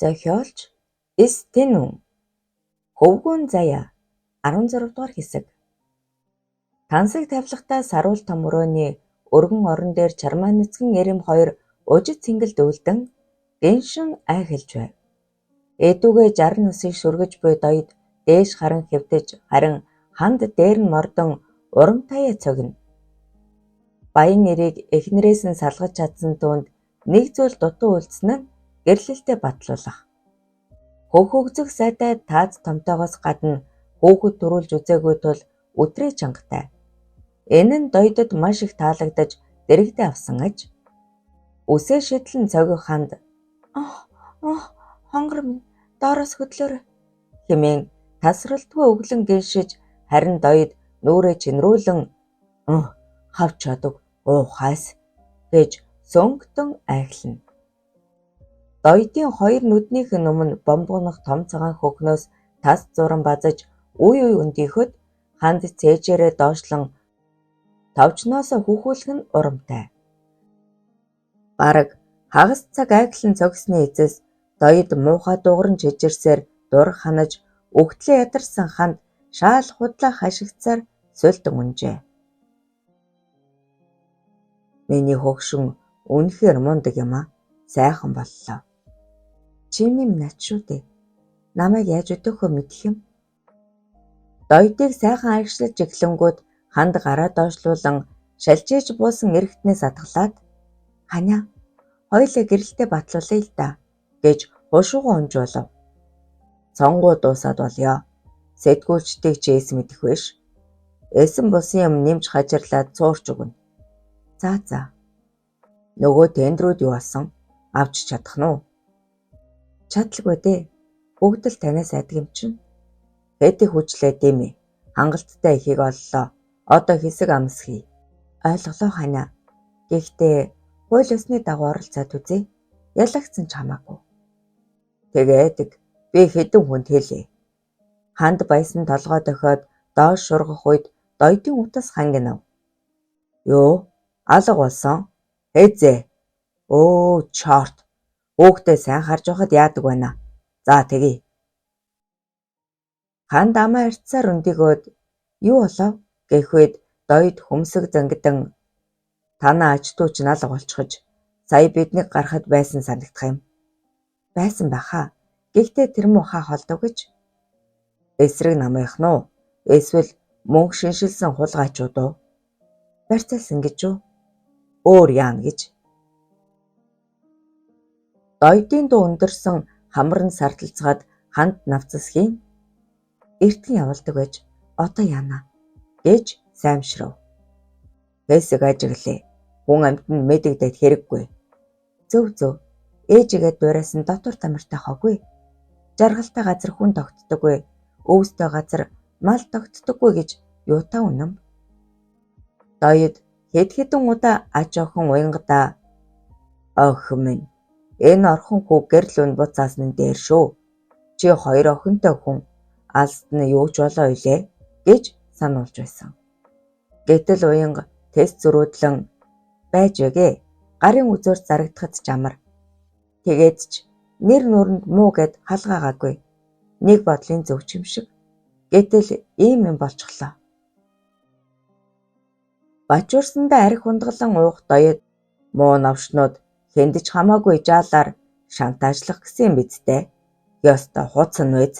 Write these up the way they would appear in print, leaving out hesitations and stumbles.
Зохиолч С. Тэнүн. Хөвгүүн заяа 16 дугаар хэсэг. Тансаг тавилгатай саруул том өрөөний өргөн орон дээр Чармай нүцгэн эрэм хоёр ужид цэнгэлд үүлдэн гиншин айхалж байв. Эдүгээ 60 насыг шүргэж буй Доёд дээш харан хэвтэж, харин ханд дээр нь мордон урамтайя цогино. Баян эрийг эхнэрээс нь салгаж чадсан түүнд нэг зүйл дутуу үлдсэн нь гэрлэлтээ батлуулах. Хөх хөгзөх сайтай тааз томтойгоос гадна хүүхэд төрүүлж үзээгүй тул үтрээ чангатай. Энэ нь Доёдод маш их таалагдаж дэргэдээ авсан аж. Үсээ шидлэн цогих ханд "Ох ох, хонгор минь, доороос хөдлөөрэй" хэмээн тасралтгүй өглөн гиншиж, харин Доёд нүүрээ чинрүүлэн "Хав чадаг уухайс" гэж сөнгөтөн айхлана. Доёдын хоёр нүднийх нь өмнө бомбогнох том цагаан хөхнөөс тас зууран базаж уй уй өндийхөд ханд цээжээрээ доошлон товчноосоо хүүхүүлэх нь урамтай. Бараг хагас цаг айхлан цогисны эцэс Доёд муухай дуугаран чижирсээр дур ханаж үхтлээ ядарсан ханд шаал худлаа хашигдсаар султан унжээ. Миний хөгшин үнэхээр мундаг юм аа. Сайхан боллоо. Чимээ минь ач шүү дээ. Намайг яаж өдөөхөө мэдэх юм. Доёдыг сайхан айхшилж эхлэнгүүт ханд гараа доошлуулан шалжийж буусан эрэгтнээс адгалаад "Ханиа, хоёулаа гэрэлтэй батлуулъя л даа" гэж хушуугаа унжуулав. Сонгуул дуусаад болъё. Сэтгүүлчдийг ч ээс мэдэх биш. Эсэн бусын юм нэмж хажирлаад цуурч өгнө. За за. Нөгөө тендрүүд юу болсон? Авч чадах нь уу? Чадалгүй дээ. Бүгд л танаас айдаг юм чинь. Хэд их хүчлээ дэмий. Хангалттай ихийг оллоо. Одоо хэсэг амс хий. Ойлголоо ханиа. Гэхдээ хууль ёсны дагуу оролцоод үзье. Ялагдсан ч хамаагүй. Тэгээд би хэдэн хүнд хэлье. Ханд баясан толгой дохиод доош шургах үед Доёдын утас хангинав. Юу? Алга болсон? Хэзээ? Өө чорт. Хүүхдээ сайн харж байхад яадаг байна. За тэгье. Ханд амаа арцаар өндийгөөд юу болов гэх үед Доёд хөмсөг зангидан танаа ач дүү чинь алга болчихож сая биднийг гарахад байсан санагдах юм. Байсан байхаа. Гэхдээ тэр муу хаа холдов гэж. Эсрэг намынх нь уу? Эсвэл мөнгө шиншилсэн хулгайчууд уу? Барьцаалсан гэж юу? Өөр яана гэж. Доёдын дуу өндөрсөн хамар нь сардалцгаад ханд навцасхийн эртхэн явуулдаг байж одоо яана гэж саймшрав. Хэсэг ажиглээ. Хүн амьтанд мэдэгдээд хэрэггүй. Зөв зөв. Ээжигээ дуурайсан дотор тамиртай хоогүй. Жаргалтай газар хүн тогтдоггүй. Өвстэй газар мал тогтдоггүй гэж юутай үнэн. Доёд хэд хэдэн удаа ач охин уянгадаа "Охин минь, энэ орхон хүү гэрэл үн буцаас нь дээр шүү. Чи хоёр охинтой хүн алст нь юу ч болоо илээ" гэж сануулж байсан. Гэтэл уянга тэс зөрүүдлэн байж эгэ гарын үзүүр зарагдахад ч амар. Тэгээд ч нэр нүрэнд муу гэд халгаагаагүй. Нэг бодлын зөв ч юм шиг. Гэтэл ийм юм болчихлоо. Бачуурсандаа архи хундаглан уух Доёд муу новшнууд хэнд ч хамаагүй жаалаар шантаажлах гэсэн юм биз дээ. Ёстой хууц нь үз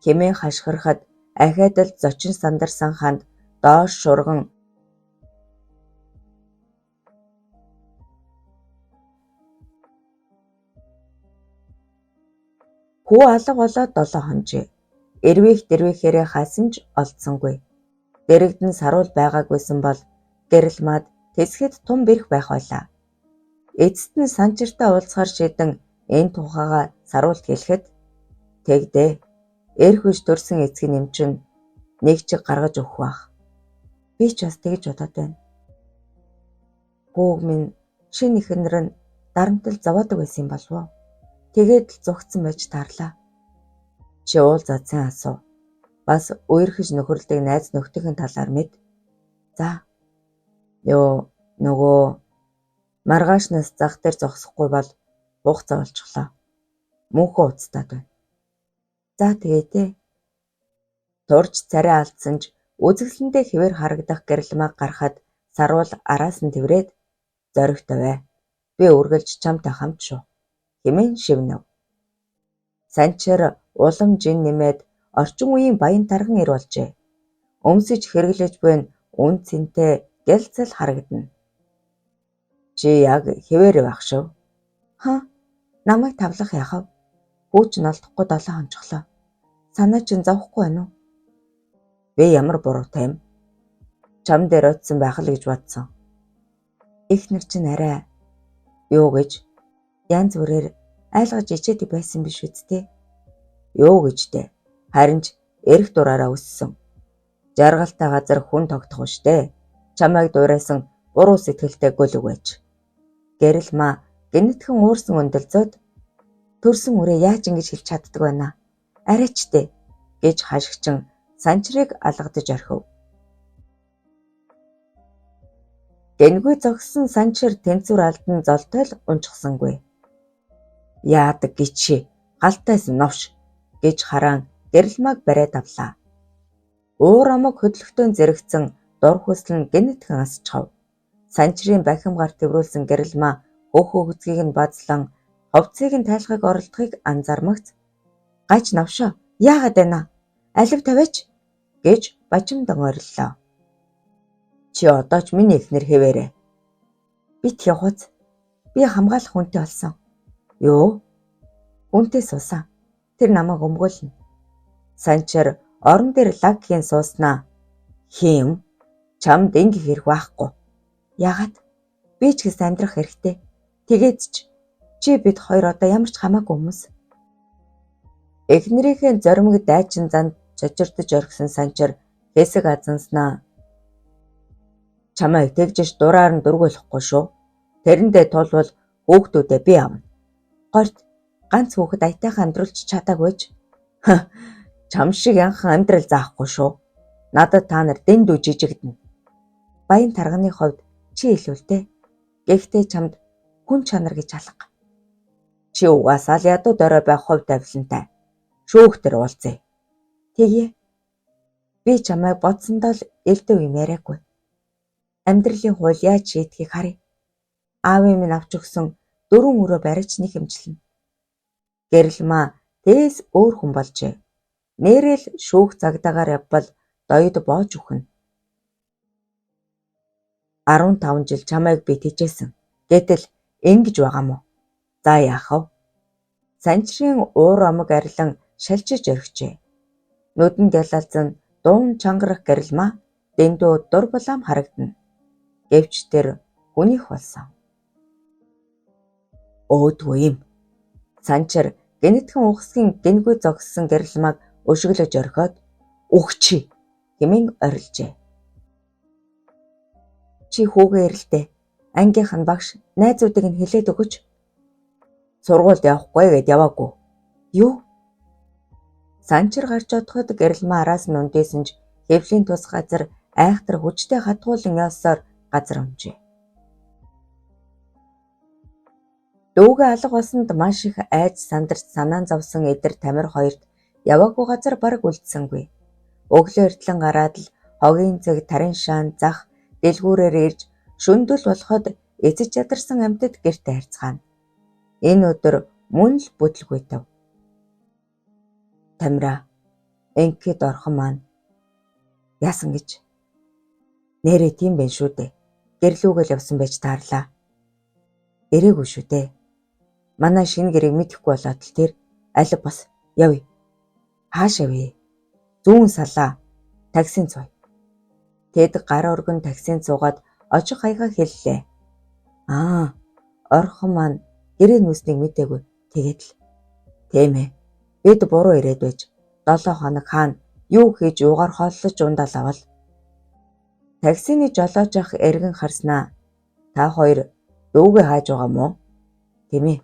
хэмээн хашгирахад ахиад л зочин сандарсан ханд доош шурган хүү алга болоод 7 хоножээ. Эрвийх дэрвийхээрээ хайсан ч олдсонгүй. Дэргэдэн саруул байгаагүйсэн бол гэрэлмаад тэсгэд тун бэрх байх байлаа. Эцэст нь Санчиртай уулзахаар шийдэн энэ тухайгаа Саруулд хэлэхэд тэгдээ. Эрх биш төрсөн эцэг нь юм чинь нэг чиг гаргаж өгөх байх. Би ч бас тэгж бодоод байна. Хүүг минь шинэ эхнэр нь дарамтал зовоодог байсан юм болов уу? Тэгээд л зугтсан байж таарлаа. Чи уулзаад сайн асуу. Бас үерхэж нөхөрлөдөг найз нөхдийн талаар мэд. За. Йоо, нөгөө маргаашнаас зах дээр зогсохгүй бол хугацаа болчихлоо. Мөнхөө уцтаад байна. За тэгээ дээ. Турж царай алдсан ч үзэсгэлэнтэй хэвээр харагдах Гэрэлмаа гарахад Саруул араас нь тэврээд зоригтой бай. Би үргэлж чамтай хамт шүү хэмээн шивнэв. Санчир улам жин нэмээд орчин үеийн баян тарган эр болжээ. Өмсөж хэрэглэж буй нь үнэ цэнтэй гялцал харагдана. Чи яг хэвээр байх шүү. Ха, намайг тавлах яах вэ? Хүү чинь олдохгүй 7 хонцголоо. Санаа чинь зовхгүй байна уу? Би ямар буруутай юм? Чам дээр очсон байх л гэж бодсон. Эхнэр чинь арай юу гэж янз бүрээр айлгаж ичээдэг байсан биш үсттэй. Юу гэж дээ. Харин ч эрх дураараа өссөн. Жаргалтай газар хүн тогтох штэ. Чамайг дуурайсан буруу сэтгэлтэй гөлөг байж. Гэрэлмаа гэнэтхэн уурсан өндөлзөөд төрсөн үрээ яаж ингэж хэлж чаддаг байна? Арайч дээ гэж хашгичин Санчрыг алгадаж орхив. Гэнгүй зогссон Санчир тэнцвэр алдан золтой л унчхасангүй. Яадаг гिचи галтайсан новш гэж хараан Гэрэлмааг бариад авлаа. Уур амаг хөдлөхтөн зэрэгцэн дур хүсэл нь гэнэтхэн асчхав. Санчрын бахим гар тэврүүлсэн Гэрэлмаа хөөхөө хөцгийг нь базлан хувцсыг нь тайлахыг оролдохыг анзаармагц гаж новшоо яагаад байна? Алив тавиач гэж бажимдан ориллоо. Чи одоо ч миний эхнэр хэвээрээ. Бит явууц. Би хамгаалах хүнтэй болсон. Юу? Хүнтэй суусан. Тэр намайг өмгөөлнө. Санчир орон дээр лаг хийн сууснаа. Хин юм? Чамд ингэх хэрэг байхгүй. Яагаад? Би ч гэсэн амьдрах хэрэгтэй. Тэгээд ч чи бид хоёр одоо ямар ч хамаагүй хүмүүс. Эхнэрийнхээ зоримог дайчин занд чочирдож орхисон Санчир хэсэг азанснаа. Чамайг тэгжиж дураар нь дургуулахгүй шүү. Тэрэндээ тулвал хүүхдүүдээ би авна. Горд ганц хүүхэд аятайхан амьдруулж чадаагүй ч. Чам шиг янхан амьдрал заахгүй шүү. Надад та нар дэндүү жижигдэнэ. Баян тарганы хувьд чи илүү л дээ. Гэхдээ чамд хүн чанар гэж алга. Чи угаасаа л ядуу дорой байх хувь тавилантай. Шүүхтэр уулзъя. Тэгье. Би чамайг бодсондоо л элдв юм яриаггүй. Амьдралын хууль яаж шийдэхийг харъя. Аавын минь авч өгсөн 4 өрөө барьж нэг хэмжлэнэ. Гэрэлмаа тээс өөр хүн болжээ. Нээрээ л шүүх цагдаагаар явбал доёд боож үхнэ. 15 жил чамайг би тэжээсэн. Гэтэл ингэж байгаа мó? За яах вэ? Санчрын уур омог арилан шалжиж орхижээ. Нүдэнд ялалзан дуун чангарах Гэрэлмаа дэндүү дур булаам харагдана. Гэвч тэр хүнийх болсон. Өөдгөө юм. Санчир гэнэтхэн ухасгийн гэнгүй зогссон Гэрэлмааг өшөглөж орхиод үхчихье хэмээн орилжээ. Чи хүүгээ эрэлдэ. Ангийнх нь багш найзуудыг нь хэлээд өгөөч. Сургуульд явахгүй гэд яваагүй. Юу? Санчир гарч одоход Гэрэлмаа араас нь үндээсэн ч хэвлийн тус газар айхтар хүчтэй хатгуулан явсаар газар унжээ. Дүүгээ алга болсонд маш их айж сандарч санаан зовсон эдэр тамир хоёрт яваагүй газар бараг үлдсэнгүй. Өглөө эртлэн гараад л хогийн цэг тарын шаан зах дэлгүүрээр ирж шөнөдөл болоход эцэж ядарсан амьтад гэртээ харьцгаана. Энэ өдөр мөн л бүтлгүй тав. Тамира энхэд орхон маань яасан гэж нэрээ тийм байх шүү дээ. Гэрлүүгээл явсан байж таарлаа. Ирээгүй шүү дээ. Манай шинэ гэрийг мэдэхгүй болоод л тэр алив бас явъя. Хаашаа вэ? Зүүн салаа. Таксин цуй. Тэд гар өргөн таксинд суугаад очих хаягаа хэллээ. Аа, орхон маань гэрээ нүүснийг мэдээгүй. Тэгээд л. Тийм ээ. Бид буруу ирээд байж 7 хоног хаана юу хийж юугаар хооллож ундаал авал. Таксины жолоож ах эргэн харснаа. Та хоёр дүүгээ хааж байгаа мó? Тийм ээ.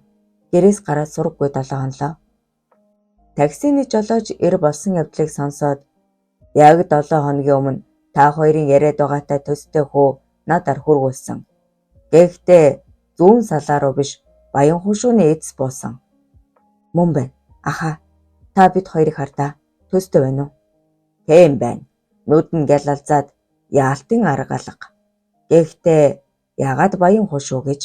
Гэрээс гараад сураггүй 7 хонолоо. Таксины жолооч эр болсон явдлыг сонсоод яг 7 хоногийн өмнө та хоёрын яриад байгаатай төстэй хөө надаар хүргүүлсэн. Гэхдээ зүүн салаа руу биш Баян хушууны эц буусан. Мөн байна. Ахаа, та бид хоёрыг хардаа. Төстэй байна уу? Тийм байна. Нүд нь гялалзаад яалтын арга алга. Гэхдээ ягаад баян хуш уу гэж?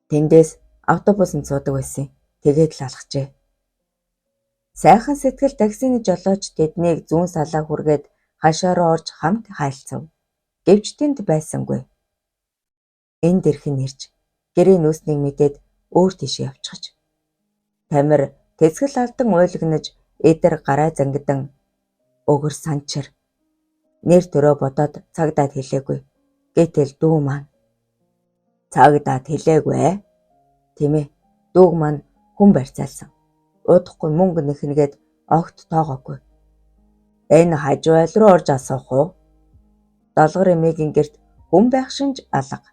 Тэндээс автобусанд суудаг байсан. Тэгээд л алхажээ. Сайхан сэтгэл таксины жолооч тэднийг зүүн салаа хүргээд хашаа руу орж хамт хайлцав. Гэвч тэнд байсангүй. Энд ирэх нь ирж гэрээ нүүснийг мэдээд өөр тийшээ явчихаж. Тамир тэсгэл алдан уйлгнаж эдэр гарай зангидан өгөр санчир. Нэр төрөө бодоод цагдаад хэлээгүй. Гэтэл дүү маань цагдаад хэлээгүй ээ. Тийм ээ. Дүүг маань хүн барьцаалсан. Удахгүй мөнгө нэхнэгээд огт тоогоогүй. Энэ хажуу айл руу орж асуух уу? Долгор эмээгийн гэрт хүн байх шинж алга.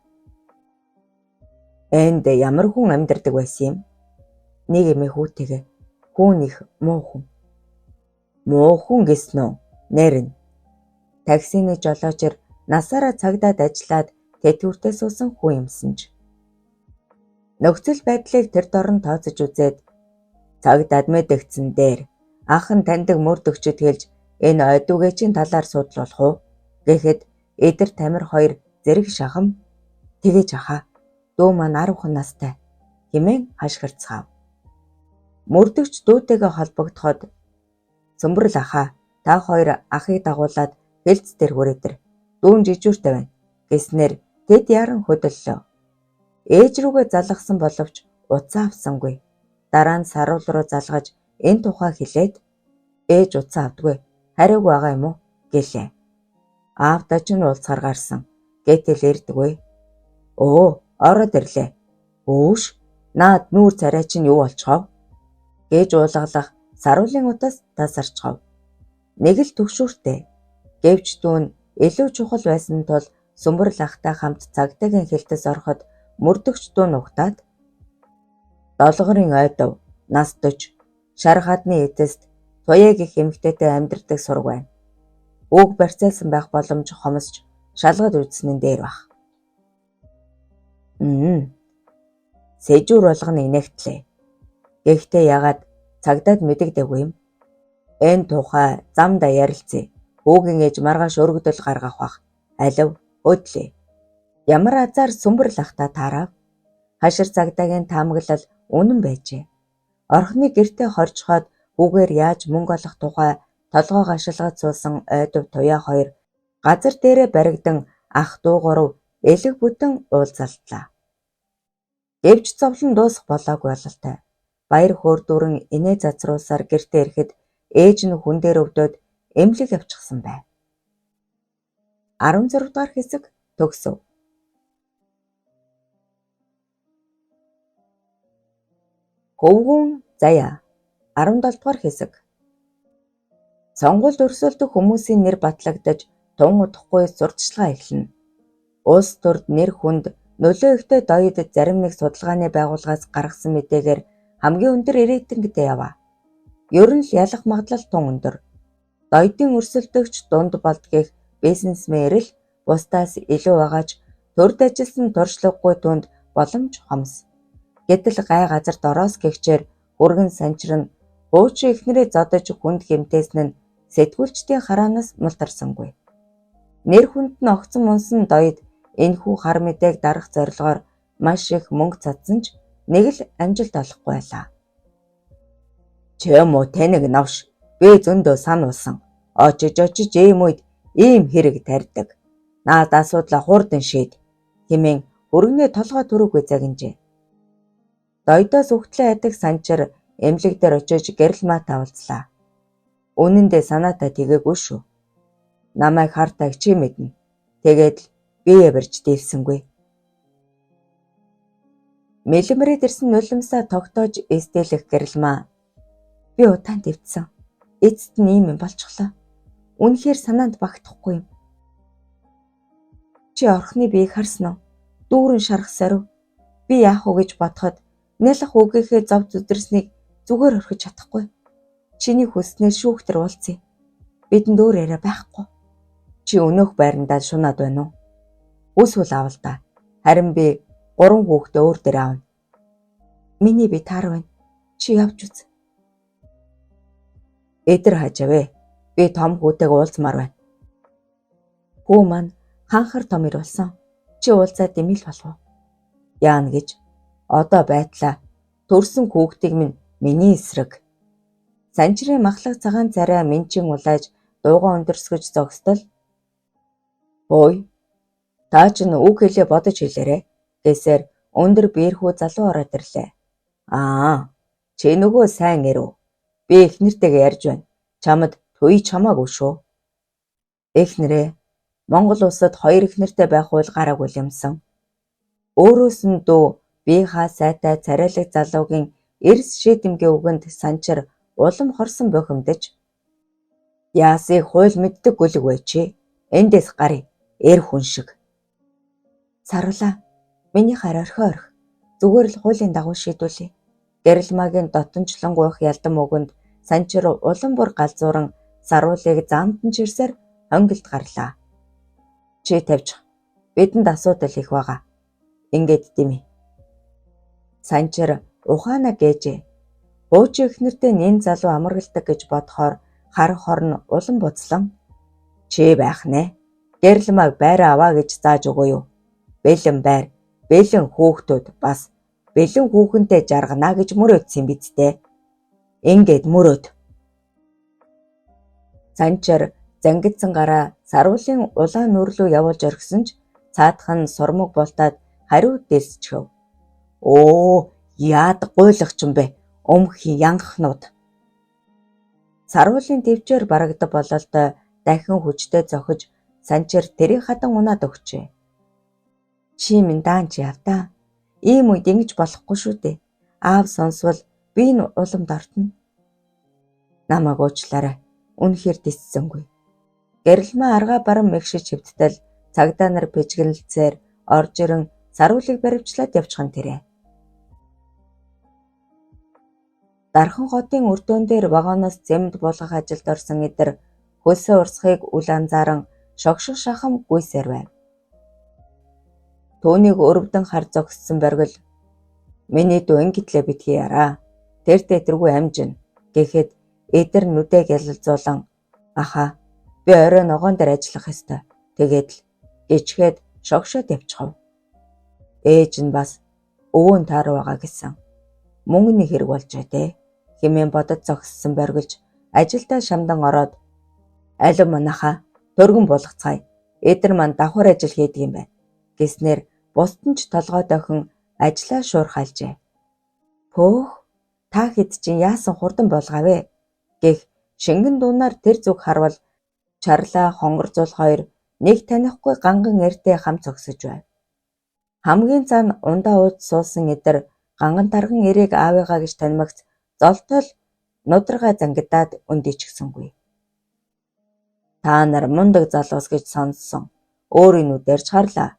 Энд ямар хүн амьдардаг байсан юм? Нэг эмээ хүүтэйгээ. Хүүн их муу хүн. Муу хүн гэсэн үү? Нэр нь. Таксины жолоочор насаараа цагдаад ажиллаад тэтгэвртээ суусан хүн юмсан ч. Нөхцөл байдлыг тэр дорн тооцож үзээд цагдаад мэдэгдсэн дээр ах нь таньдаг мөрдөгчд хэлж энэ ойдугэчийн талаар судлуулах уу гэхэд эдэр тамир хоёр зэрэг шахам тэгэж ахаа дүү маань 10 настай хэмээн хашгирцгаав. Мөрдөгч дүүтэйгээ холбогдоход Цөмбөрл ахаа та хоёр ахыг дагуулад хэлц дээр хүрээдэр дүүн жижүүртэй байна гэснээр тэд яран хөдөллөө. Ээж рүүгээ залгасан боловч утсаа авсангүй. Дараа нь саруул руу залгаж энэ тухай хэлээд ээж утсаа авдаггүй. Хариуг байгаа юм уу гэлээ. Аавдаа ч нь уулзахаар гарсан. Гэтэл ирдэггүй. Өө ороод ирлээ. Өөш наад нүүр царай чинь юу болчихов гэж уулгалах саруулын утас тасарчхав. Нэг л түгшүүртэй. Гэвч дүүн илүү чухал байсан тул Сүмбэрл ахтай хамт цагдаагийн хэлтэс ороход мөрдөгч дүү нугтаад Долгорын ойдов нас 40 шар хадны эцэст Туяа гэх эмэгтэйтэй амьдардаг сураг байна. Үг барьцаалсан байх боломж хомсч шалгад үзсэн нь дээр бах. Сэжүүр болгоно инээгтлээ. Гэхдээ ягаад цагдаад мэдэгдээгүй юм? Энэ тухай замдаа ярилцъя. Хүүгийн ээж маргааш өргөдөл гаргах бах. Алив хөдлөө. Ямар азар Сүмбэрл ахтай таарав. Хашир цагдаагийн таамаглал үнэн байжээ. Орхины гэртээ хоржиход хүүгээр яаж мөнгө олох тухай толгой гашилгаж суусан ойдов Туяа хоёр газар дээрээ баригдан ах дүү гурав элэг бүтэн уулзалтлаа. Гэвч зовлон дуусах болоогүй бололтой. Баяр хөөр дүүрэн инээ зазруулсаар гэртээ ирэхэд ээж нь хүн дээр өвдөд эмнэлэг явчихсан байв. 16 дугаар хэсэг төгсөв. Хөвгүүн заяа 17 дугаар хэсэг. Сонгуульд өрсөлдөх хүмүүсийн нэр батлагдаж тун удахгүй сурталчилгаа эхэлнэ. Улс төрд нэр хүнд нөлөө ихтэй доёд зарим нэг судалгааны байгууллагаас гаргасан мэдээгээр хамгийн өндөр рейтингтэй яваа. Ер нь л ялах магадлал тун өндөр. Доёдын өрсөлдөгч дунд болд гэх бизнесмэн л бусдаас илүү байгаа ч төрд ажилласан туршлагагүй түнд боломж хомс. Гэтэл гай газар дороос гэгчээр хүргэн санчран хуучин эхнэрээ зодож хүнд гэмтээсэн нь сэтгүүлчдийн хараанаас мултарсангүй. Нэр хүнд нь огцон унсан доёд энэхүү хар мэдээг дарах зорилгоор маш их мөнгө цацсан ч нэг л амжилт олохгүй байлаа. Ч юм уу тэнэг новш би зөндөө сануулсан. Очиж очиж ийм үед ийм хэрэг тарьдаг. Наад асуудлаа хурдан шийд хэмээн өргөнээ толгой түрүүгүй загинжээ. Дойдоос үхтлээ айдаг санчир эмнэлэг дээр очиж гэрэлмаатай уулзлаа. Үнэн дээр санаатай тэгээгүй шүү. Намайг хартайг чи мэднэ. Тэгээд л бие барьж дийлсэнгүй. Мэлмрээд ирсэн нулимсаа тогтоож эсдэлэх гэрэлмаа. Би удаан дэвтсэн. Эцэст нь ийм юм болчихлоо. Үнэхээр санаанд багтахгүй юм. Чи орхны биеийг харсан уу? Дүүрэн шарах сариу. Би яах вэ гэж бодоход нялх үгийнхээ зов зүдэрснийг зүгээр орхиж чадахгүй. Чиний хүснээр шүүхтэр уулзъя. Бидэнд өөр яриа байхгүй. Чи өнөөх байрандаа шунаад байна уу? Хүсвэл авал та. Харин би 3 хүүхдээ өөр дээр аавна. Миний би таар байна. Чи явж үз. Эдэр хажавэ. Би том хүүтэйг уулзмаар байна. Хүү маань ханхар том ир болсон. Чи уулзаад дэмэл болох уу? Яана гэж. Одоо байтлаа. Төрсөн хүүхдийг минь миний эсрэг. Санчрын махлаг цагаан царай минчин улааж дуугаа өндөрсгөж зогсдол. Хөөе. Та чинь үг хэлээ бодож хэлээрэй гэсээр өндөр биерхүү залуу ороод ирлээ. Аа, чи нөгөө сайн ирэв. Би эхнэртэйгээ ярьж байна. Чамд туйч хамаагүй шүү. Эхнэрээ, Монгол улсад хоёр эхнэртэй байх хууль гараагүй юмсан. Өөрөөс нь дүү бие хаа сайтай царайлаг залуугийн эрс шийдэмгий үгэнд Санчир улам хорсон бухимдаж яасыг хууль мэддэг гүлэг вэ чи? Эндээс гаръя. Эр хүн шиг. Саруулаа. Миний хар орхио орхи. Зүгээр л хуулийн дагуу шийдүүлье. Гэрэлмагийн дотончлон гуйх ялдан үгэнд Санчир улам бүр галзууран Саруулыг заамтан чирсээр хонголд гарлаа. Чи тавьчих. Бидэнд асуудал их байгаа. Ингээд димээ. Санчир ухаанаа гээжээ. Хуучин эхнэртэй нэн залуу амаргалдаг гэж бодохоор хар хорн улам буцлан чи байх нэ. Гэрэлмаг байраа аваа гэж зааж өгөө юу? Бэлэн байр, бэлэн хүүхдүүд бас бэлэн хүүхэнтэй жаргана гэж мөрөөдсөн биз дээ. Ингээд мөрөөд. Санчир зангидсан гараа Саруулын улаан нүүр лүү явуулж орхисон ч цаадах нь сурмаг бултаад хариу дэлсчихэв. Өө, яад гуйлах юм бэ? Өмхийн янхнууд. Саруулын төвчээр барагдав бололтой дахин хүчтэй зохиж Санчир тэрийг хадан унаад өгчээ. Чи минь даанч яв та. Ийм үед ингэж болохгүй шүү дээ. Аав сонсвол би нь уламд ортно. Намайг уучлаарай. Үнэхээр дисцсэнгүй. Гэрэлмаа аргаа баран мэгшиж хэвттэл цагдаа нар пижгэнэлцээр орж ирэн Саруулыг баривчлаад явчихсан тэрэ. Дархан хотын өрдөөн дээр вагоноос зэмд буулгах ажилд орсон эдэр хөлсөө урсахыг үл анзааран шогших шахам гүйсээр байв. Түүнийг өрөвдөн хар зогссон боргил миний дүү ингэтлээ битгий яраа. Тэртээ тэргүй амжина гэхэд эдэр нүдээ гялалзуулан ахаа би орой ногоон дээр ажиллах ёстой. Тэгээд л гिचгээд шогшоод явчихав. Ээж нь бас өвөө нь тааруу байгаа гэсэн. Мөнгөний хэрэг болжээ дээ хэмээн бодож зогссон боргилж ажилдаа шамдан ороод алив манайхаа төргөн буулгацгаая. Эдэр маань давхар ажил хийдэг юм байна гэснээр бусд нь ч толгой дохин ажлаа шуурхайлжээ. Пөөх та хэд чинь яасан хурдан болгоов гэх шингэн дуунаар тэр зүг харвал Чарлаа Хонгорзул хоёр нэг танихгүй ганган эртэй хамт зогсож байв. Хамгийн цаана ундаа ууж суусан эдэр ганган тарган эрийг аавыгаа гэж танимагц золтол нударгаа зангидаад өндийчихсэнгүй. Та нар мундаг залуус гэж сонссон. Өөрийн нүдээр ч харлаа.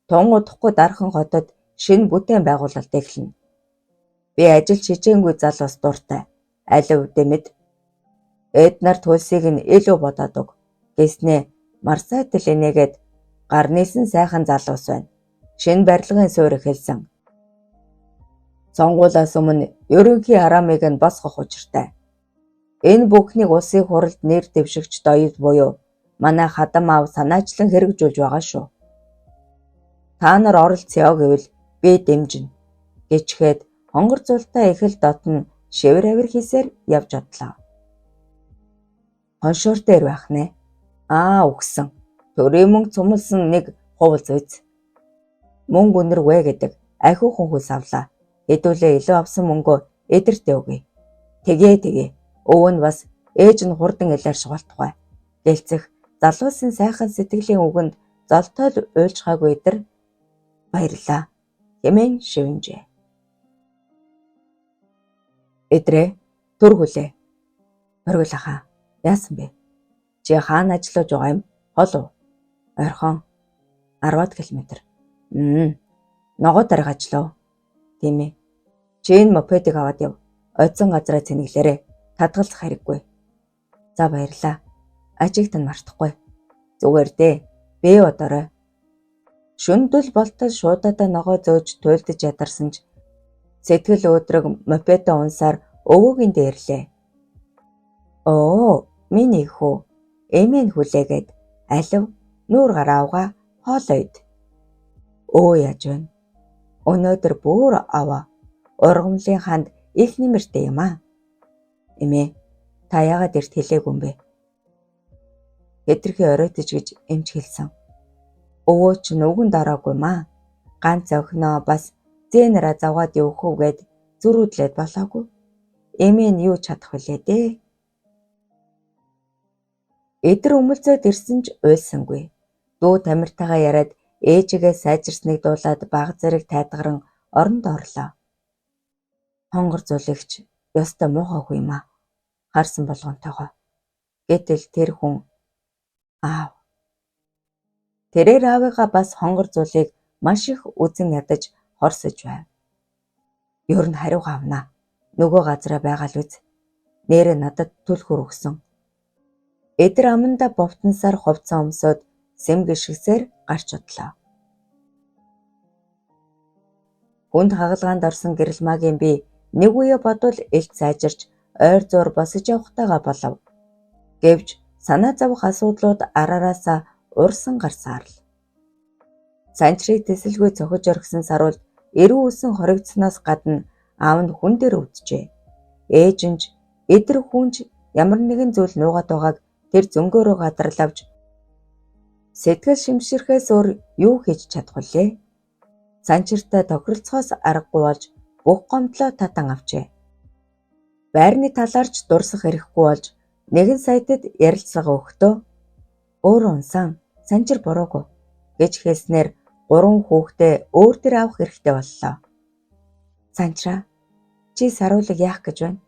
Тун удахгүй Дархан хотод шинэ бүтээн байгуулалт эхэлнэ. Би ажил чижээнгүй залуус дуртай. Аль өвдөө мэд. Эд нарт хөлсийг нь илүү бодоод өг. Гэснээ Марсайтл инээгээд гар нийсэн сайхан залуус байна. Шинэ барилгын суурь эхэлсэн. Сонгуулиас өмнө ерөнхий араамыг нь босгох учиртай. Энэ бүхнийг улсын хуралд нэр дэвшигч доёд буюу манай хадам аав санаачлан хэрэгжүүлж байгаа шүү. Та нар оролцъё гэвэл би дэмжинэ гэчихэд Хонгорзултай их л дотно шивэр авир хийсээр явж одлоо. Хоншоор дээр байх нэ. Аа үгсэн. Төрийн мөнгө цумалсан нэг хувалз үз. Мөнгө үнэрвэ гэдэг ахиухан хөлс авлаа. Хэдүүлээ илүү авсан мөнгөө эдэртээ өгье. Тэгээ тэгээ. Өвөө нь бас ээж нь хурдан илаарших болтугай. Гэлцэх залуусын сайхан сэтгэлийн үгэнд золтойл уйлжхаагүй эдэр баярлаа хэмээн шивнэжээ. Эдрээ төр хүлээ. Оргил ахаа яасан бэ? Чи хаана ажиллаж байгаа юм? Хол уу? Орхон 10 км. Ногоо дарга ажиллав. Тийм ээ. Чи энэ мопедыг аваад яв. Ойдсон газараа цэнэглээрэй. Татгалзах хэрэггүй. За баярлаа. Ажиг тань мартахгүй. Зүгээр дээ. Бэ бодоорой. Шүндэл болтол шуудаадаа ногоо зөөж туйлдаж ядарсан ч Сэтгэл өөдрөг мопедо унсаар өвөөгийн дээрлээ. Оо, миний хүү, эмээ нь хүлээгээд алив нүүр гараа угаа хоолоо ид. Өө яаж байна? Өнөөдөр бүр аваа. Ургамлын ханд их нэмэртэй юм аа. Эмээ, та яагаад эрт хэлээгүй юм бэ? Хэтэрхий оройтож гэж эмч хэлсэн. Өвөө чинь үгэн дараагүй маа. Ганц охиноо бас зээнэрээ завгаад явах уу гэд зөрүүдлээд болоогүй. Эмээ нь юу чадах вүлээ дээ? Эдэр өмөлзөөд ирсэн ч уйлсангүй. Дүү тамиртайгаа яриад ээжигээ сайжирсныг дуулаад баг зэрэг тайдгаран оронд орлоо. Хонгор зулэгч ёстой муухай хүн юм аа. Харсан болгонтойгоо. Гэтэл тэр хүн аав. Тэрээр аавыгаа бас хонгор зулыг маш их үзэн ядаж хорсож байв. Ер нь хариугаа авнаа. Нөгөө газараа байгаа л үз. Нээрээ надад түлхүүр өгсөн. Эдэр амандаа бовтонсоор хувцас өмсөөд сэм гიშгсээр гарч одлоо. Хүнд хагалгаанд орсон Гэрэлмаагийн бие нэг үе бодвол элт сайжирч ойр зуур босож явахтайгаа болов. Гэвч санаа зовох асуудлууд араараасаа урсан гарсаар л. Санчрыг тэсэлгүй цохиж орхисон Саруулд эрүү үсэн хоригдсоноос гадна аав нь хүн дээр өвдөжээ. Ээж нь ч эдэр хүн ч ямар нэгэн зүйл нуугаад байгааг тэр зөнгөөрөө гадарлавч сэтгэл шимширхээс өөр юу хийж чадах вүлээ? Санчиртай тохиролцохоос аргагүй болж бүх гомдлоо татан авчээ. Байрны талаар ч дурсах эрхгүй болж нэгэн сайтад ярилцлага өгөхдөө өөрөө унсан Санчир буруугүй гэж хэлснээр гурван хүүхдээ өөр дээр авах эрхтэй боллоо. Санчраа, чи Саруулыг яах гэж байна?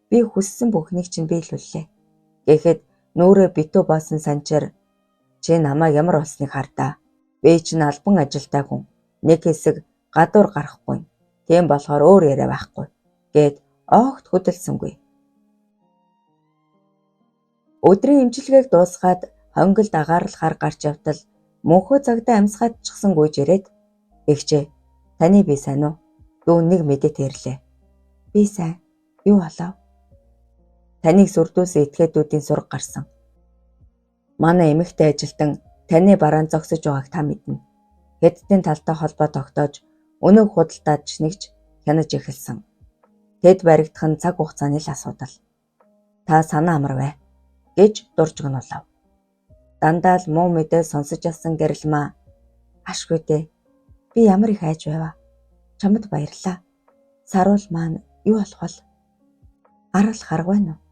Би хүссэн бүхнийг чинь биелүүллээ. Гэхэд нүрээ битүү боосон Санчир чи намайг ямар болсныг хардаа. Би чинь албан ажилтай хүн. Нэг хэсэг гадуур гарахгүй. Тийм болохоор өөр яриа байхгүй гэд огт хөдөлсөнгүй. Өдрийн эмчилгээг дуусгаад хонголд агаарлахаар гарч явтал мөнхөө цагдаа амьсгаадчихсан гүйж ирээд эгчээ таны би сайн уу? Дүү нэг мэдээ тэрлээ. Би сайн. Юу болов? Таныг сүрдүүлсэн этгээдүүдийн сураг гарсан. Манай эмэгтэй ажилтан таны бараан зогсож байгааг та мэднэ. Хэддийн талтай холбоо тогтоож өнөг худалдаадч нэгж хянаж эхэлсэн. Тэд баригдах нь цаг хугацааны л асуудал. Та санаа амар бай гэж дуржигнуулав. Дандаа л муу мэдээ сонсож асан Гэрэлмаа ашгүй дээ. Би ямар их айж байваа. Чамд баярлаа. Саруул маань юу болох вэ? Арал харг байна уу?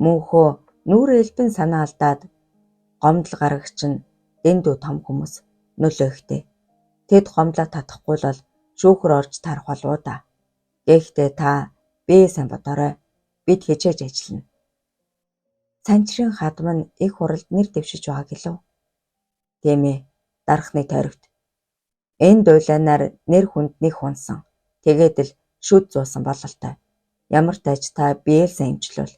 Мөнхөө нүүр элбэн санаа алдаад гомдол гаргагч нь дэндүү том хүмүүс нөлөө ихтэй. Тэд гомдлоо татахгүй л бол шүүхэр орж таарах болов уу да. Гэхдээ та бие сайн бодоорой. Бид хичээж ажиллана. Санчрын хадам нь их хуралд нэр дэвшиж байгаа гэлөө. Тийм ээ, дархны тойрогт. Энэ дуйлаанаар нэр хүнд нэг хунсан. Тэгээд л шүд зуусан бололтой. Ямар тач та бие л сайн эмчлүүл.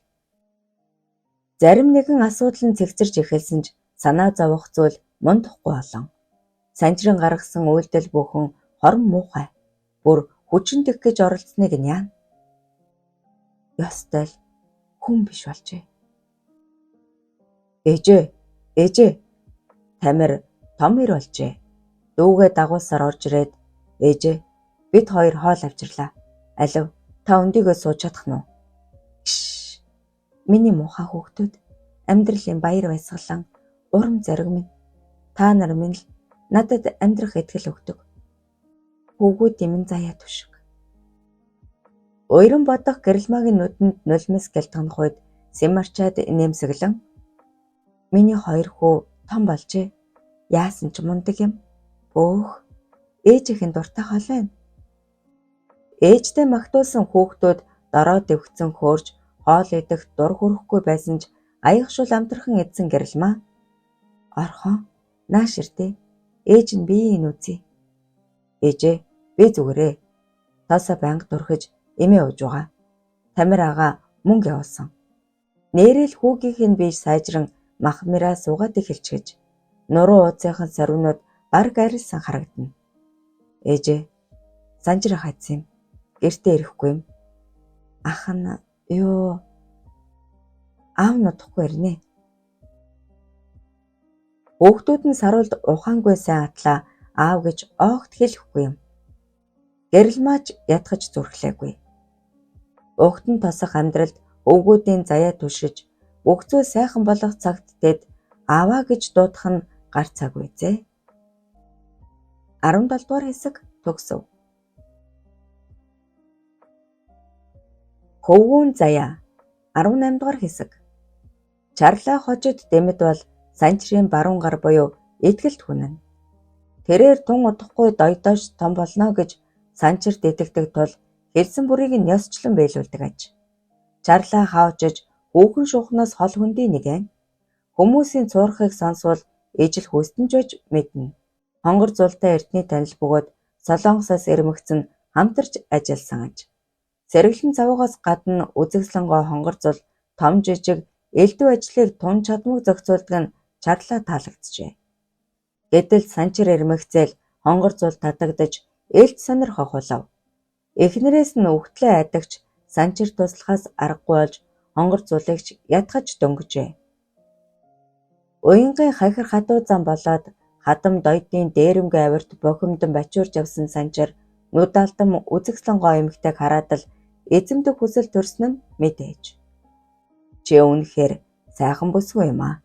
Зарим нэгэн асуудал нь цэгцэрч эхэлсэн ч санаа зовох зүйл мундахгүй олон. Санчрын гаргасан үйлдэл бүхэн хорон муухай. Бүр хүчинтэх гэж оролцсныг нь яана. Ёстой л хүн биш болжээ. Ээжээ, ээжээ. Тамир том ир болжээ. Дүүгээ дагуулсаар орж ирээд ээжээ бид хоёр хоол авчирлаа. Алив та өндийгөө сууж чадах нь уу? Миний муухай хүүхдүүд амьдралын баяр баясгалан урам зориг минь. Та нар минь л надад амьдрах итгэл өгдөг. Хүүгүүдийн минь заяа түшиг. Уяран бодох Гэрэлмаагийн нүдэнд нулимс гэлтганах үед сэм арчаад нэмсэглэн миний хоёр хүү том болжээ. Яасан ч мундаг юм. Бөөх ээжийнх нь дуртай хоол байна. Ээжтэй магтуулсан хүүхдүүд дороо дэвхцэн хөөрч хоол идэх дур хүрэхгүй байсан ч аягшуул амтрахын эдсэн Гэрэлмаа. Орхон нааш ирдээ. Ээж нь биеийг үзье. Ээжээ би зүгээрээ. Тосоо байнга дурхиж эмээ ууж байгаа. Тамир агаа мөнгө явуулсан. Нээрэл хүүгийнх нь бие сайжран махмираа суугаад эхэлчихэж нуруу ууцынхан сорвинууд бараг арилсан харагдана. Ээжээ санжир хайцсан юм Гэртээ ирэхгүй юм. Ах нь юу аав нь удахгүй ирнэ. Хүүхдүүд нь саруулд ухаангүй сайн атлаа аав гэж огт хэлэхгүй юм. Гэрэлмаач ятгаж зүрхлээгүй. Угтан тосох амьдралд өвгүүдийн заяа түшиж бүх зүйл сайхан болох цагт тэд ааваа гэж дуудах нь гар цаг үйзээ. 17 дугаар хэсэг төгсөв. Хөвгүүн заяа 18 дугаар хэсэг. Чарлаа хожид дэмэд бол Санчрын баруун гар буюу итгэлт хүн нь. Тэрээр тун удахгүй дойдоош том болно гэж Санчирт итгэдэг тул хэлсэн бүрийг нь ёсчлон биелүүлдэг аж. Чарлаа хаавчиж хүүхэн шуухнаас хол хөндий нэгэн. Хүмүүсийн цуурахыг сонсвол ижил хүстэн ч байж мэднэ. Хонгор зултай эрдний танил бөгөөд Солонгосоос ирмэгцэн хамтарч ажилласан аж. Сэргэлэн цавуугаас гадна үзэгсэлэнгуй хонгор зул том жижиг элдв ажлыг тун чадмаг зохицуулдаг нь Чарлаа таалагджээ. Гэтэл Санчир ирмэгцээл хонгор зул татагдаж элт сонир хохиолов. Эхнэрээс нь үхтлээ айдагч Санчир туслахаас аргагүй болж хонгор зулыг ч ятгаж дөнгөжээ. Уянгын хахир хатуу зам болоод хадам дойдын дээрэмгэн авирт бохимдон бачуурч явсан Санчир нүд алдан үзэгсэлэн гоо эмэгтэйг хараад л эзэмдэх хүсэл төрсөн нь мэдээж. Чи үнэхээр сайхан бүсгүй юм аа.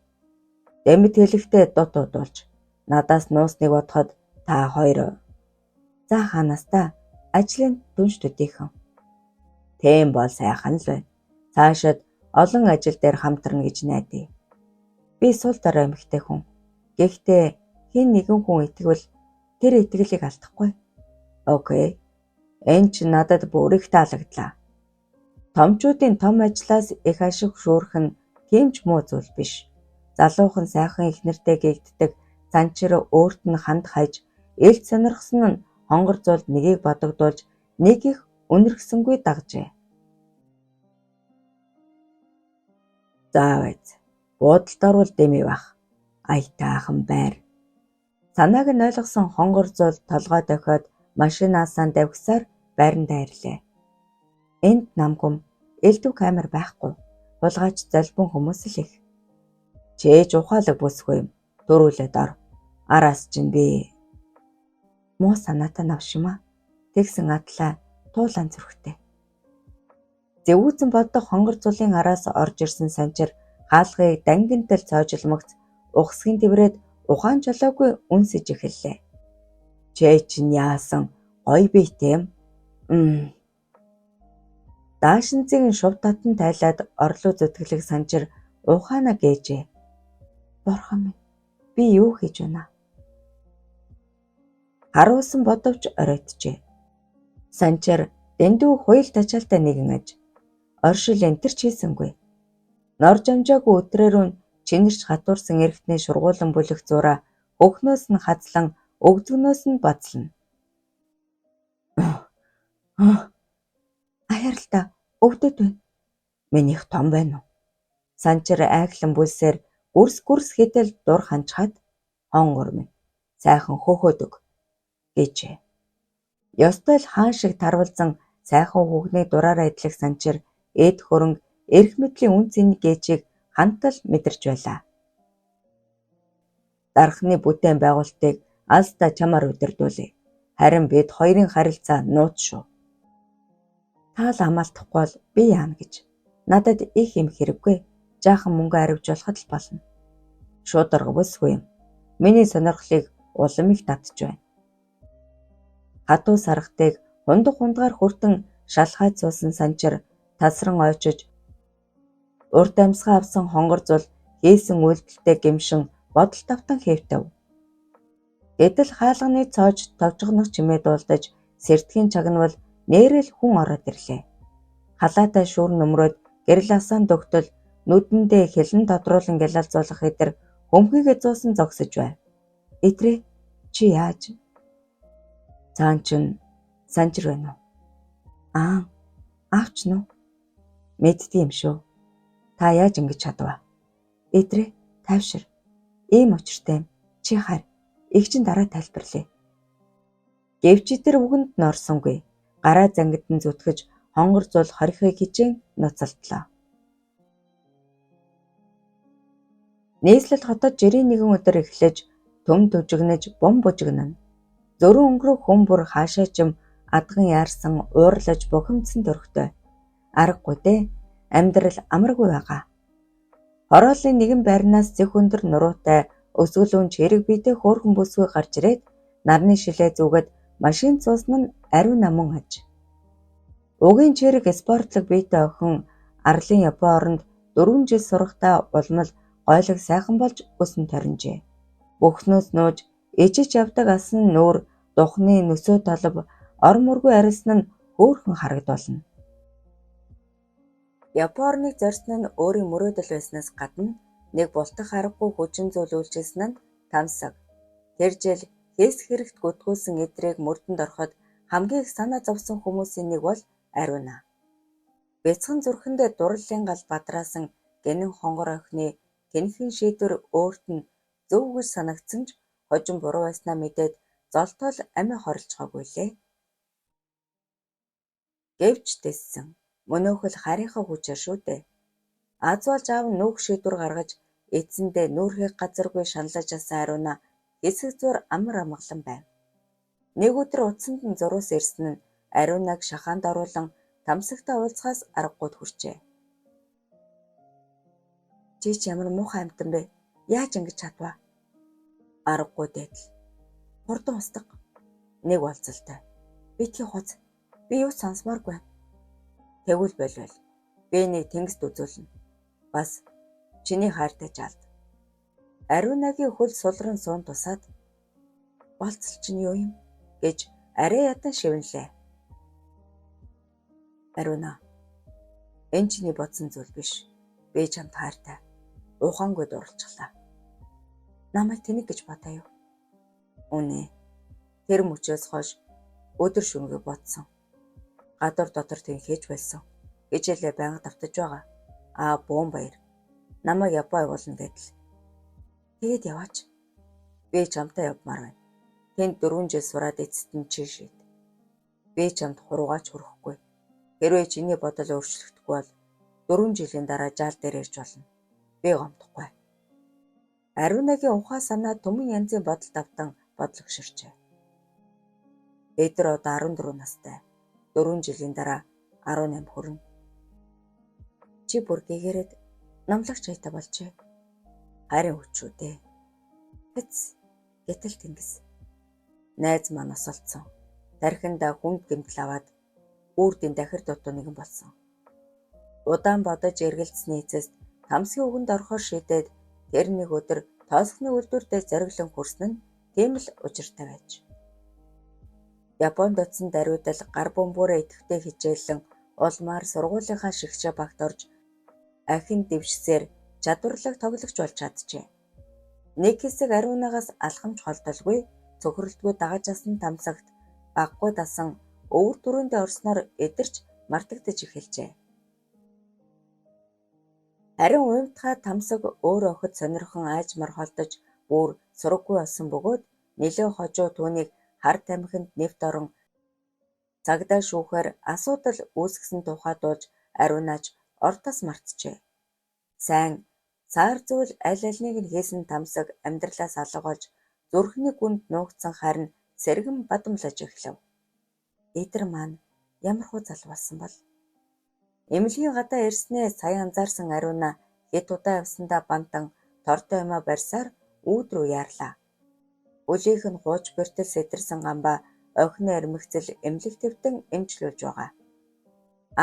Дэмэд хэлэхдээ дут удуулж надаас нуусныг бодоход та хоёр. За хаанаас та ажлын түнш төдийхөн. Тийм бол сайхан л байна. Цаашид олон ажил дээр хамтарна гэж найдаа. Би сул дорой эмэгтэй хүн. Гэхдээ хэн нэгэн хүн итгэвэл тэр итгэлийг алдахгүй. Окей. Энэ чинь надад бүр их таалагдлаа. Томчуудын том ажлаас их ашиг шүүрэх нь тийм ч муу зүйл биш. Залуухан сайхан эхнэртэй гэгддэг Санчир өөрт нь ханд хаяж элт сонирхсон нь хонгор зулд нэгийг бодогдуулж нэг их үнэрхсэнгүй дагжээ. Заавайз. Буудалд орвол дэмий бах. Аятайхан байр. Санааг нь ойлгосон хонгор зул толгой дохиод машинаасаа давхисаар байрандаа ирлээ. Энд намгүм элдв камер байхгүй. Хулгайч золбон хүмүүс л их. Чээж ухаалаг бүсгүй юм. Төрүүлээд ор. Араас чинь би муу санаатай навшимаа. Тэгсэн атлаа туулан зүрхтэй. Зэвүүцэн бодох хонгор зулын араас орж ирсэн Санчир хаалгыг дангинтал цоожилмогц ухасгийн тэврээд ухаан жолоогүй үнсэж эхэллээ. Чээ чинь яасан гоё биетэй юм. Даашинзыг шув татан тайлаад орлоо зүтгэлэг Санчир ухаанаа гээжээ. Бурхан минь би юу хийж байна? Харуулсан бодовч оройтжээ. Санчир дэндүү хуйл тачаалтай нэгэн аж. Оршил энтер ч хийсэнгүй. Норж амжаагүй өтрөөрөө чинэрч хатуурсан эргэтний шургуулан бүлэх зураа хөхнөөс нь хазлан өгзөгнөөс нь бацлана. Аяаралта өвдөд байна. Минийх том байна уу? Санчир айхлан бүлсээр гүрс гүрс хэтэл дур ханчхаад хонгор минь сайхан хөөхөөдөг гэжээ. Ёстой л хаан шиг тарвалзан сайхан хүүхний дураараа идэлх Санчир эд хөрөнгө эрх мэдлийн үн цэний гээчийг хантал мэдэрч байлаа. Дархны бүтээн байгуулалтыг алстаа чамаар удирдуулъя. Харин бид хоёрын харилцаа нууц шүү. Та л хамаалтахгүй бол би яана гэж. Надад их юм хэрэггүй. Жаахан мөнгө аривжуулахад л болно. Шударга бүсгүй юм. Миний сонирхлыг улам их татж байна. Хатуу саргатыг хундаг хундгаар хүртэн шалхайд суусан Санчир тасран ойчиж урт амьсгаа авсан хонгор зул хийсэн үйлдэлтэй гэмшин бодол тавтан хэвтэв. Гэтэл хаалганы цоож товжгонох чимээ дуулдаж сэрдэхийн чагнавал нээрэл хүн ороод ирлээ. Халаатай шүүр нөмрөөд гэрэл асаан дөгтөл нүдэндээ хилэн тодруулан гялалзуулах эдэр хөмхийгээ зуусан зогсож байв. Эдрээ чи яаж? Цаан чинь Санчир байна уу? Аа, аавч нь уу? Мэддэг юм шүү. Та яаж ингэж чадваа? Эдрээ тайвшир. Ийм учиртай юм. Чи хар. Их чин дараа тайлбарлая. Гэвч тэр үгэнд нь орсонгүй. Гараа зангидан зүтгэж хонгор зул хорихыг хичээн нуцалдлаа. Нийслэл хотод 91 өдөр эхлэж төм түжигнэж бум бужигнана. Зөрөн өнгөрөх хүн бүр хаашаа ч юм адган яарсан уурлаж бухимдсан төрхтэй. Аргагүй дээ. Амьдрал амаргүй байгаа. Хорооллын нэгэн байрнаас зэх өндөр нуруутай өсгөлүүн чирэг биетэй хөөрхөн бүсгүй гарч ирээд нарны шилээ зүүгээд машинд суусан нь Ариуна мөн аж. Угийн чирэг спортлог биетэй охин арлын Япон оронд 4 жил сурахдаа улмал гойлог сайхан болж өсөн торинжээ. Бүхнөөс нууж ижиж явдаг асан нүүр духны нөсөө толб ор мөргүй арилсан нь хөөрхөн харагдуулна. Япон орныг зорьсон нь өөрийн мөрөөдөл байснаас гадна нэг бултах аргагүй хүчин зүйл үйлчилсэн нь Тамсаг. Тэр жил хэс хэрэгт гүтгүүлсэн эдрийг мөрдөнд ороход хамгийн их санаа зовсон хүмүүсийн нэг бол Ариуна. Бяцхан зүрхэндээ дурлалын гал бадраасан гэнэн хонгор охины тэнхэн шийдвэр өөрт нь зөв гэж санагдсан ч хожим буруу байснаа мэдээд золтоол амиа хорлочихоогүй лээ. Гэвч тэссэн. Мөнөөх л харийнхаа хүчээр шүү дээ. Аз болж аав нь нүүх шийдвэр гаргаж эцэндээ нүүрхийг газаргүй шаналж асан Ариуна хэсэг зуур амар амгалан байв. Нэг өдөр утсанд нь зураас ирсэн нь Ариунаг шахаанд оруулан Тамсагтай уулзахаас аргагүйд хүрчээ. Чи ч ямар муухай амьтан бэ? Яаж ингэж чадваа? Аргагүй дээдл. Хурдан устга. Нэг болцолтой. Битгий хуц. Би юу ч сонсомооргүй байна. Тэгвэл болвол. Би нэг тэнгист үзүүлнэ. Бас чиний хайртай жаалд. Ариунагийн хөл сулран суун тусаад болцол чинь юу юм гэж арай ядан шивнэлээ. Ариуна, энэ чиний бодсон зүйл биш. Би чамд хайртай. Ухаангүй дурлцглаа. Намайг тэнэг гэж бодоо юу? Үнэ. Тэр мөчөөс хойш өдөр шөнөгүй бодсон. Гадуур дотор тэнхээж байсан. Хичээлээ байнга давтаж байгаа. Аа, буун баяр. Намайг Япон явуулна гэдэл. Тэгээд яваач. Би чамтай явмаар байна. Тэнд 4 жил сураад эцэст нь чи шийд. Би чамд хуруугаач хүрэхгүй. Хэрвээ чиний бодол өөрчлөгдөхгүй бол 4 жилийн дараа жаал дээр ирж болно. Би гомдохгүй. Ариунагийн ухаан санаа түмэн янзын бодол давтан бодлогширчээ. Эдэр одоо 14 настай. 4 жилийн дараа 18 хүрнэ. Чи бүр гэгэрээд номлогч аятай болжээ. Харин хүч шүү дээ. Тэц гэтэл тэнгис. Найз маань осолдсон. Тархиндаа хүнд гэмтэл аваад үрдийн дахир дутуу нэгэн болсон. Удаан бодож эргэлзсэний эцэст Тамсгийн үгэнд орохоор шийдээд тэр нэг өдөр тоосхны үйлдвэр дээр зориглон хүрсэн нь тийм л учиртай байж. Японд очсон даруйд л гар бөмбөрөө идэвхтэй хичээллэн улмаар сургуулийнхаа шигшээ багт орж ахин дэвшсээр чадварлаг тоглогч болж чаджээ. Нэг хэсэг Ариунагаас алхамж холдолгүй цөхрөлтгүй дагаж асан Тамсагт багагүй дасан өвөр түрүүндээ орсноор эдэрч мартагдаж эхэлжээ. Харин уймдахаа Тамсаг өөр охид сонирхон аажмаар холдож бүр сураггүй болсон бөгөөд нэлээн хожуу түүнийг хар тамхинд нэвт орон цагдаа шүүхээр асуудал үүсгэсэн тухай дуулж Ариунаач ортоос мартжээ. Сайн саар зүйл аль альнийг нь хийсэн Тамсаг амьдралаас алга болж зүрхний гүнд нуугдсан хайр нь сэргэн бадамлаж эхлэв. Эдэр маань ямар хуу залуу болсон бол? Эмнэлгийн гадаа ирснээ сая анзаарсан Ариуна хэд удаа явсандаа бантан тортой юмаа барьсаар үүд рүү яарлаа. Өлийнх нь хууч бэртэл сэтэрсэн гамбаа охины эрмэгцэл эмнэлэг твтэн эмчлүүлж байгаа.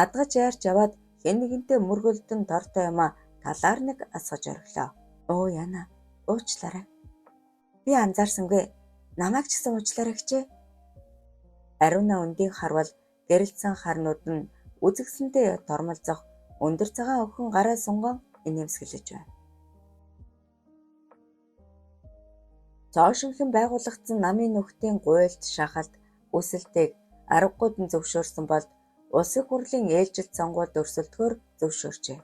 Адгаж яарч яваад хэн нэгэнтэй мөргөлдөн тортой юмаа талаар нэг асгаж орхилоо. Оо яна, уучлаарай. Би анзаарсангүй. Намайг ч гэсэн уучлаарай гэжээ. Ариуна өндийг харвал гэрэлтсэн харнууд нь үзэгсэндээ тормолцох өндөр цагаан охин гараа сунган инээмсэглэж байв. Цоо шинэхэн байгуулагдсан намын нөхдийн гуйлт, шахалт, өсөлтийг аргагүйд нь зөвшөөрсөн болд Улсын хурлын ээлжилт сонгуульд өрсөлдөхөөр зөвшөөрчээ.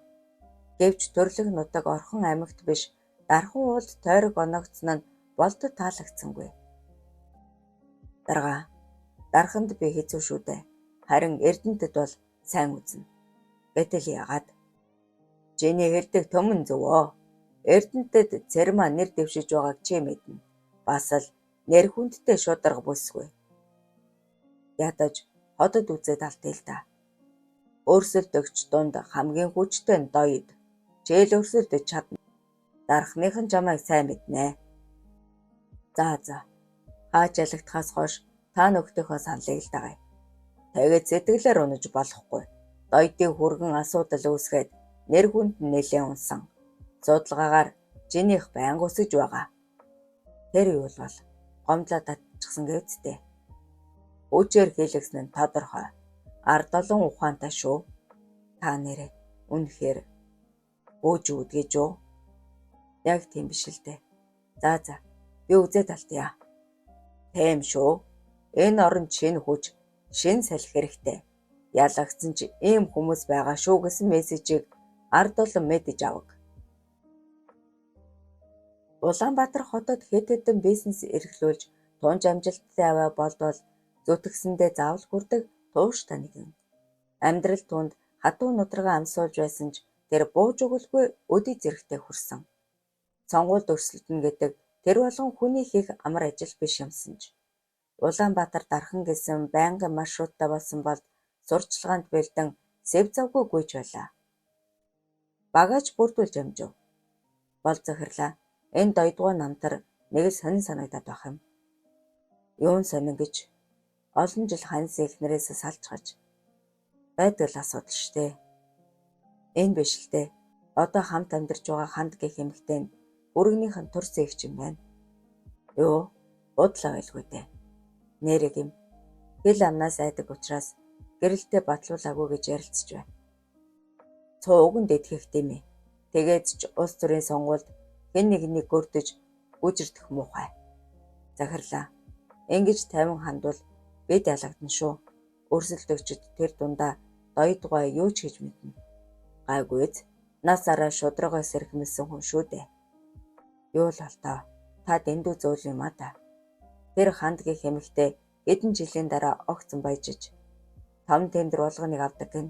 Гэвч төрлөх нутаг Орхон аймагт биш Дархан уулд тойрог оногдсон нь болдод таалагдсангүй. Дарга, дарханд би хэцүү шүү дээ. Харин Эрдэнэтэд бол сайн үзнэ. Гэтэл яагаад? Чиний хэлдэг төмөн зөв өө. Эрдэнэтэд Цэрмаа нэр дэвшиж байгааг чи мэднэ. Бас л нэр хүндтэй шударга бүсгүй. Ядаж хотод үзээд алдъя л даа. Өрсөлдөгч дунд хамгийн хүчтэй нь Доёд. Чи л өрсөлдөж чадна. Дархных нь чамайг сайн мэднэ. За за. Хаач ялагдахаас хойш та нөхдийнхөө саналыг л дагая. Тэгээд сэтгэлээр унаж болохгүй. Доёдын хүргэн асуудал үүсгээд нэр хүнд нь нэлээн унсан. Судалгаагаар чинийх байнга өсөж байгаа. Тэр юу л бол гомдлоо татчихсан гэвцтэй. Хүчээр хийлгэсэн нь тодорхой. Ард олон ухаантай шүү. Та нэрээ үнэхээр өөж үүдгэж юу? Яг тийм биш л дээ. За за би үзээд алдъя. Тийм шүү. Энэ оронд шинэ хүч, шинэ салхи хэрэгтэй. Ялагдсан ч ийм хүмүүс байгаа шүү гэсэн мессежийг ард олон мэдэж аваг. Улаанбаатар хотод хэд хэдэн бизнес эрхлүүлж тунж амжилттай авиа болдвол зүтгэсэндээ заавал хүрдэг тууштай нэгэн. Амьдрал түүнд хатуу нударгаа амсуулж байсан ч тэр бууж өгөлгүй өдий зэрэгтэй хүрсэн. Сонгуульд өрсөлдөнө гэдэг тэр болгон хүний хийх амар ажил биш юмсан ч. Улаанбаатар дархан гэсэн байнгын маршруттай болсон бол сурталчилгаанд бэлдэн сэв завгүй гүйж байлаа. Багаж бүрдүүлж амжив. Бол захирлаа. Энэ дойдгоо намтар нэг л сонин санагдаад байх юм. Юун сонин гэж олон жил ханьсан эхнэрээс салж гаж байдаг л асуудал штэ. Энэ биш л дээ. Одоо хамт амьдарч байгаа ханд гэх эмэгтэй нь бүргнийх нь төрсөн эгч юм байна. Юу? Удлаа байлгүй дээ. Нэрэг юм. Хэл амнаас айдаг учраас гэрэлтэй батлуулаагүй гэж ярилцж байна. Цуу уг нь дэтгэх тийм ээ. Тэгээд ч улс төрийн сонгуульд хэн нэгнийг гөрдөж гүжирдэх муухай. Захирлаа. Ингэж тайван хандвал бид ялагдана шүү. Өрсөлдөгчд тэр дундаа дойдгой юу ч хийж мэднэ. Гайгүй нас араа шударгаас сэрхмэлсэн хүн шүү дээ. Юу л бол тоо. Та дэндүү зөөл юм а та. Тэр ханд гэх эмэгтэй хэдэн жилийн дараа огцон баяжиж том тендер болгоныг авдаг гэн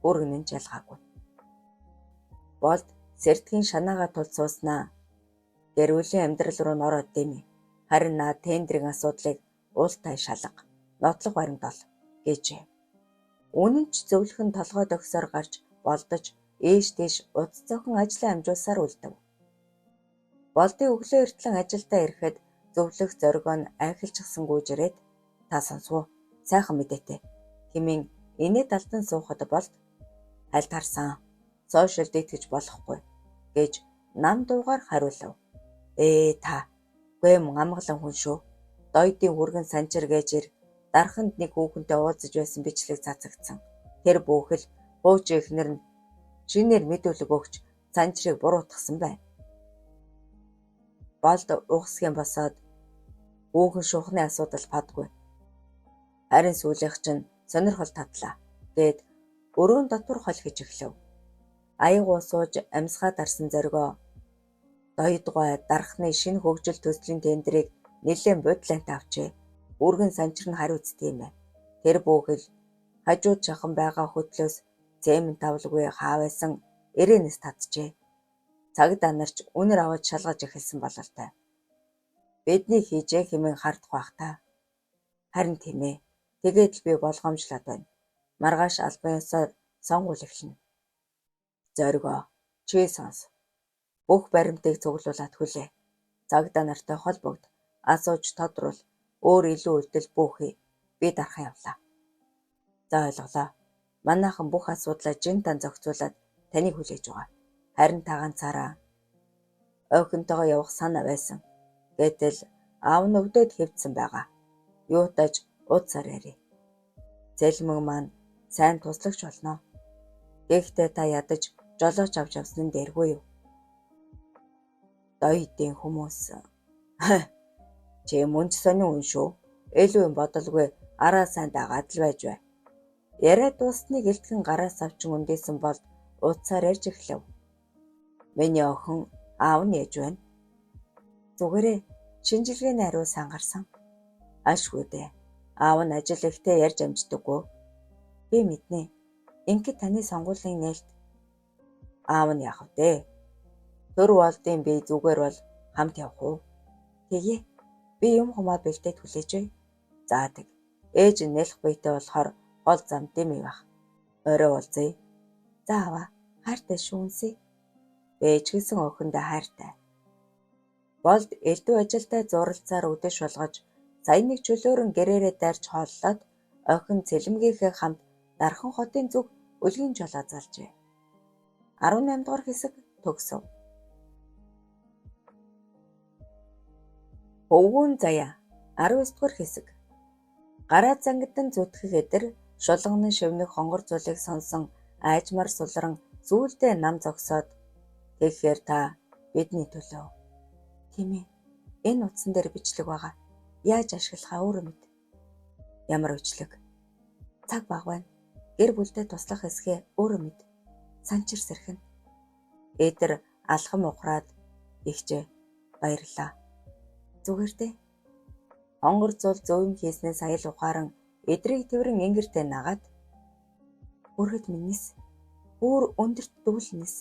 бүргэн нь ч ялгаагүй. Болд сэрдгийн шанаагаа тулд сууснаа гэр бүлийн амьдрал руу нороод дими. Харин наа тендрийн асуудлыг уултай шалга, нотлох баримт ол гэжээ. Үнэн ч зөвлөх нь толгой догсоор гарч болдож ээш тийш уц зохин ажлаа амжуулсаар үлдэв. Болдын өглөө эртлэн ажилдаа ирэхэд зөвлөх зоригоо нь айхалчихсан гүйж ирээд та сонсов уу? Сайхан мэдээтэй хэмээн инээд алдан суухад болд хальт харсан. Сошиалд итгэж болохгүй гэж нам дуугаар хариулав. Ээ та гүй амгалан хүн шүү. Дойдын хүргэн санчир гэж ир дарханд нэг хүүхэнтэй уулзаж байсан бичлэг цацагдсан. Тэр бүхэл хуучин эхнэр нь шинээр мэдүүлэг өгч санчрыг буруутгасан байна. Болд угсгийн босоод хүүхэн шуухны асуудал падгүй. Харин сүүлийнх чинь сонирхол татлаа гэд өрөөн дотор холхиж эхлэв. Аяг сууж амьсгаа дарсан зоригоо дойдгой дархны шинэ хөгжил төслийн тендрийг нэлээн будлаантай авчээ. Үргэн санчир нь хариуцдаг юм байна. Тэр бүхэл хажууд шахан байгаа хөтлөөс цемент тавлгүй хаавайсан ирээнээс татжээ. Цагдаа нарч үнэр аваад шалгаж эхэлсэн бололтой. Бидний хийжээ хэмээн хардах байх та. Харин тийм ээ. Тэгээд л би болгоомжлоод байна. Маргааш албан ёсоор сонгуул эхэлнэ. Зоригоо чи сонс. Бүх баримтыг цуглуулад хүлээ. Цагдаа нартай холбогд. Асууж тодруул. Өөр илүү үйлдэл бүү хий. Би дархан явлаа. За ойлголоо. Манайхан бүх асуудлаа жин тан зохицуулаад таныг хүлээж байгаа. Харин та ганцаараа охинтойгоо явах санаа байсан. Гэтэл аав нь өвдөд хэвдсэн байгаа. Юутаж ууцаар яри. Зэлмэн маань сайн туслагч болно. Гэхдээ та ядаж жолооч авч явсан нь дээргүй юу? Дойдын хүмүүс. Чи мөн ч сонин үн шүү. Илүү юм бодолгүй араа сайн дагаад л байж бай. Яриа дуусныг элтгэн гараас авчин үндээсэн бол ууцаар ярьж эхлэв. Миний охин аав нь яаж байна? Зүгээрээ шинжилгээний хариу сан гарсан. Ашгүй дээ. Аав нь ажил ихтэй ярьж амждаггүй. Би мэднэ. Ингээд таны сонгуулийн нээлт. Аав нь яах вэ? Төр болдын би зүгээр бол хамт явах уу? Тэгье. Би юм хумаа бэлдээд хүлээж бай. За тэг. Ээж нь нэлэх биетэй болохоор гол зам дэмий байх. Орой уулзъя. За аваа. Хайртай шүүнсээ. Бэж гэсэн охиндоо хайртай. Болд элдв ажилдаа зуралцаар үдэш болгож сая нэг чөлөөрөн гэрээрээ дайрч хооллоод охин цэлмгийнхээ хамт Дархан хотын зүг өлгийн жолоо залжээ. 18 дугаар хэсэг төгсөв. Хөвгүүн заяа 19 дугаар хэсэг. Гараа зангидан зүтгэх эдэр шулганы шивнэх хонгор зулыг сонсон айжмар сулран сүүлдээ нам зогсоод тэгэхээр та бидний төлөө. Тийм ээ. Энэ утсан дээр бичлэг байгаа. Яаж ашиглахаа өөрөө мэд. Ямар бичлэг? Цаг баг байна. Гэр бүлдээ туслах хэсгээ өөрөө мэд. Санчир сэрхэн. Эдэр алхам ухраад ихчээ баярлаа. Зүгээр дээ. Хонгор зул зөвм хийснээ сая л ухааран эдрийг тэрэн ингэртэй нагаад өргөд минь бүр өндөрт дүүлнэс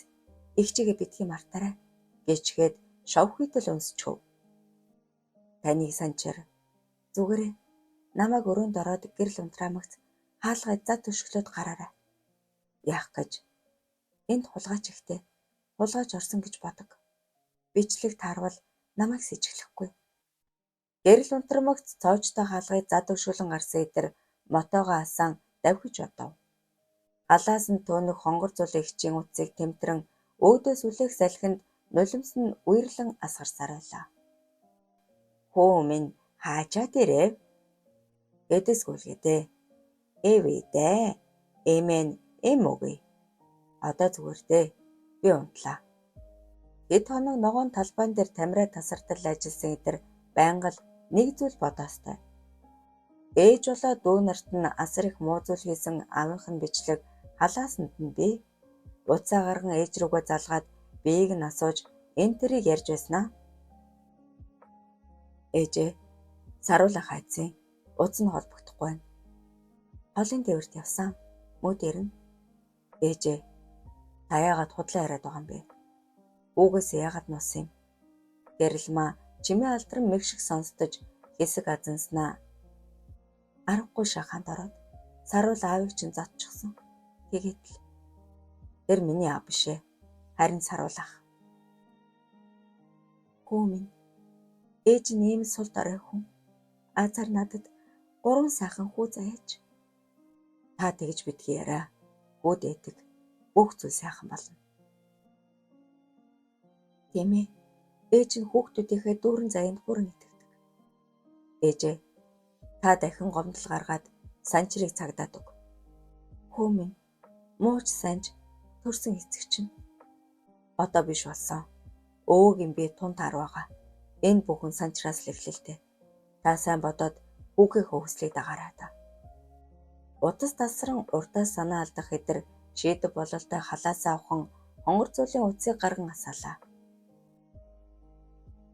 эгчигээ битгий мартаарай гэчгээд шовхийдэл өнсчхөв. Таныг санчир зүгээрээ намайг өрөөнд ороод гэрэл унтраамагц хаалгай зад өшөглөөд гараарай. Яах гэж энд хулгайч ихтэй хулгайч орсон гэж бодог. Бичлэг таарвал намайг сэжиглэхгүй. Гэрэл унтрамагц цоожтой хаалгыг зад өшөглөн гарсан эдэр мотоогоо асаан давхиж одов. Халаас нь төөнөх хонгор зул эгчийн утсыг тэмтрэн өөдөөс үлээх салхинд нулимс нь үерлэн асгарсаар байлаа. Хүү минь хаачаад ирэв. Эдэс гүйлгээдээ. Эвээ дээ. Эмэн эм үгүй. Одоо зүгээр дээ. Би унтлаа. Хэд хоног ногоон талбайн дээр тамираа тасартал ажилласан эдэр байнга л нэг зүйл бодоостой. Ээж болоо дүү нарт нь асар их муу зүйл хийсэн аавынх нь бичлэг халаасанд нь би утсаа гарган ээж рүүгээ залгаад биеийг нь асууж энэ тэрийг ярьж байснаа. Ээжээ саруулаа хайцсан. Утас нь холбогдохгүй байна. Холын тээвэрт явсан. Мөд ирнэ. Ээжээ та яагаад худлаа яриад байгаа юм бэ? Үүгээс яагаад нуусан юм? Гэрэлмаа чимээ алдран мэг шиг сонсдож хэсэг азанснаа. Аргагүй шахаанд ороод саруул аавыг чинь зодчихсон. Тэгээд л тэр миний аав биш ээ. Харин саруул ах. Хүү минь ээж нь ийм сул дорой хүн. Азар надад 3 сайхан хүү заяач. Та тэгж битгий яриа. Хүү дээдэг. Бүх зүйл сайхан болно. Тийм ээ. Ээж нь хүүхдүүдийнхээ дүүрэн заяанд бүрэн итгэдэг. Ээжээ та дахин гомдол гаргаад санчрыг цагдаад өг. Хүү минь мууч санж төрсөн эцэг чинь. Одоо биш болсон. Өвөөгийн би тун таар байгаа. Энэ бүхэн санчраас л эхлэлтэй. Та сайн бодоод хүүгээ хөвслийг дагаарай та. Утас тасран урдаас санаа алдах эдэр шийдэв бололтой халаасаа авхан хонгор зулын утсыг гарган асаалаа.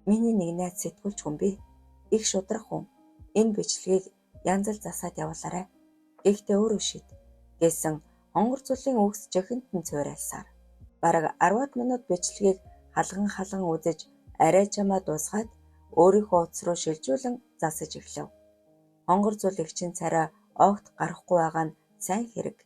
Миний нэг найз сэтгүүлч хүн би. Их шудрах хүн. Энэ бичлэгийг янз л засаад явуулаарай. Гэхдээ өөрөө шийд гэсэн хонгор зулын үгс жихэнт нь цуурайлсаар. Бараг 10 минут бичлэгийг халган халган үзэж арай чамаа дуусгаад өөрийнхөө утас руу шилжүүлэн засаж эхлэв. Хонгор зул эгчийн царай огт гарахгүй байгаа нь сайн хэрэг.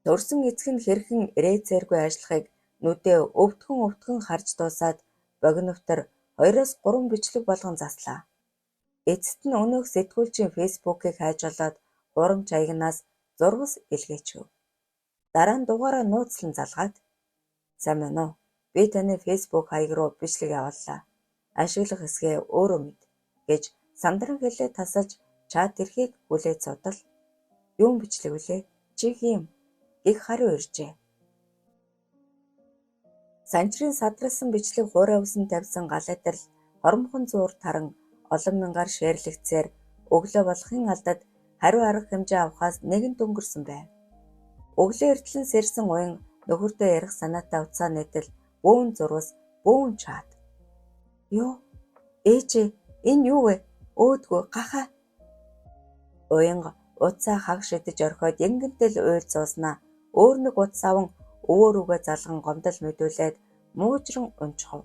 Төрсөн эцэг нь хэрхэн рээцээргүй ажиллахыг нүдээ өвдгөн өвдгөн харж дуусаад богиновтор 2-3 бичлэг болгон заслаа. Эцэст нь өнөөх сэтгүүлчийн фэйсбүүкийг хайж олоод хуурамч аягнаас зурвас илгээчихв. Дараа нь дугаараа нууцлан залгаад сайн байна уу? Би таны фэйсбүүк хаяг руу бичлэг явууллаа. Ашиглах хэсгээ өөрөө мэд гэж сандран хэлээ тасалж чат ирэхийг хүлээж суудал. Юун бичлэг вүлээ? Чи хийм гэх хариу иржээ. Санчрын садралсан бичлэг хуурай үсэн тавьсан галаадрал хормхон зуур таран олон мянгаар шеэрлэгдсээр өглөө болохын алдад хариу арга хэмжээ авахаас нэгэн дөнгөрсөн байв. Өглөө эртлэн сэрсэн уян нөхөртөө ярих санаатай утсаа нийтэл бөөн зурвас бөөн чат. Юу? Ээжээ энэ юу вэ? Өөдгөө гахаа. Уянга Утсаа хаг шидэж орхиод янгинтэл уйл зууснаа өөр нэг утас аван өвөө рүүгээ залган гомдол мэдүүлээд муужран унчихав.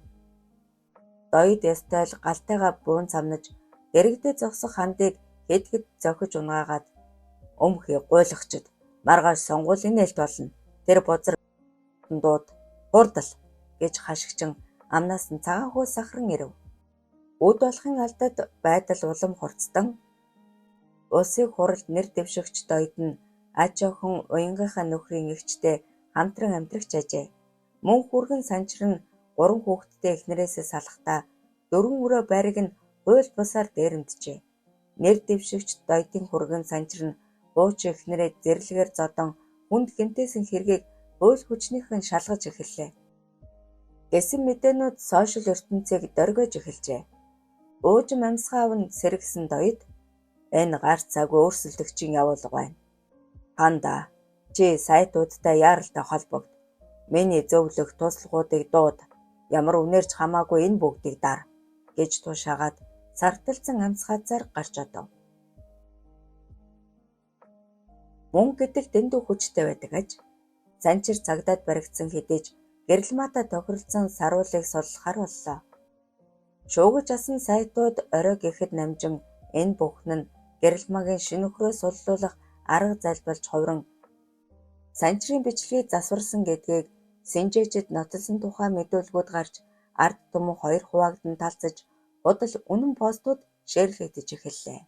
Доёд ёстой л галтайгаа буун цамнаж дэргэдээ зогсох хандыг хэд хэд зохиж унагаагаад өмхий гуйлагчид маргааш сонгуулийн нээлт болно. Тэр бузар дууд хурдал гэж хашгичин амнаас нь цагаан хөл сахран ирэв. Үд болохын алдад байдал улам хурцдан улсын хуралд нэр дэвшигч Доёд нь аж охин уянгийнхаа нөхрийн эгчтэй хамтран амьдрах ажээ. Мөн хүргэн Санчир нь 3 хүүхэдтэй эхнэрээсээ салахдаа 4 өрөө байрыг нь хууль бусаар дээрэмджээ. Нэр дэвшигч Доёдын хүргэн Санчир нь хуучин эхнэрээ зэрлэгээр зодон хүнд гэмтээсэн хэргийг хууль хүчнийхэн шалгаж эхэллээ. Гэсэн мэдээнүүд сошиал ертөнцийг дөргиож эхэлжээ. Уужим амьсгаа аван сэргэсэн Доёд энэ гар цаггүй өрсөлдөгчийн явуулга байна. Хандаа чи сайтуудтай яаралтай холбогд. Миний зөвлөх туслахуудыг дууд. Ямар үнээр ч хамаагүй энэ бүгдийг дар гэж тушаагаад сарталцсан амьсгаазаар гарч одов. Мөнгө гэдэг дэндүү хүчтэй байдаг аж. Санчир цагдаад баригдсан хэдий ч гэрэлмаатай тохиролцсон саруулыг суллахаар боллоо. Шуугиж асан сайтууд орой гэхэд намжин энэ бүхэн нь гэрэлмаагийн шинэ нөхрөө суллуулах арга зал болж хувран Санчрын бичлэгийг засварсан гэдгийг сэнжээчид нотолсон тухай мэдүүлгүүд гарч ард түмэн хоёр хуваагдан талцаж худал үнэн постууд шеэрлэгдэж эхэллээ.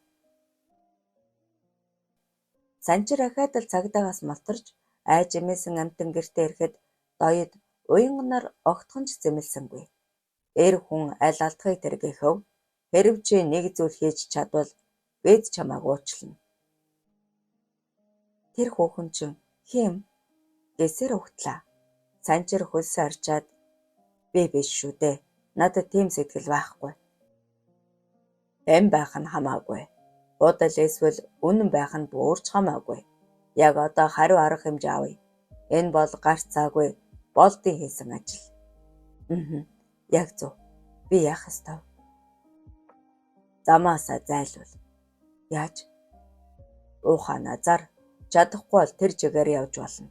Санчир ахиад л цагдаагаас мултарч айж эмээсэн амьтан гэртээ ирэхэд Доёд уянганаар огтхон ч зэмлэсэнгүй. Эр хүн аль алдахыг тэр гэхэв. Хэрэв чи нэг зүйл хийж чадвал бид чамайг уучлана. Тэр хүүхэн чинь хэн юм гэсээр угтлаа. Санчир хөлсөө арчаад би биш шүү дээ. Надад тийм сэтгэл байхгүй. Эм байх нь хамаагүй. Худал эсвэл үнэн байх нь бүрч хамаагүй. Яг одоо хариу арга хэмжээ авъя. Энэ бол гарц цаагүй болдын хийсэн ажил. Яг зөв. Би яах ёстой вэ? Замаасаа зайлуул. Яаж? Ууханаа зар. Чадахгүй бол тэр чигээр явж болно.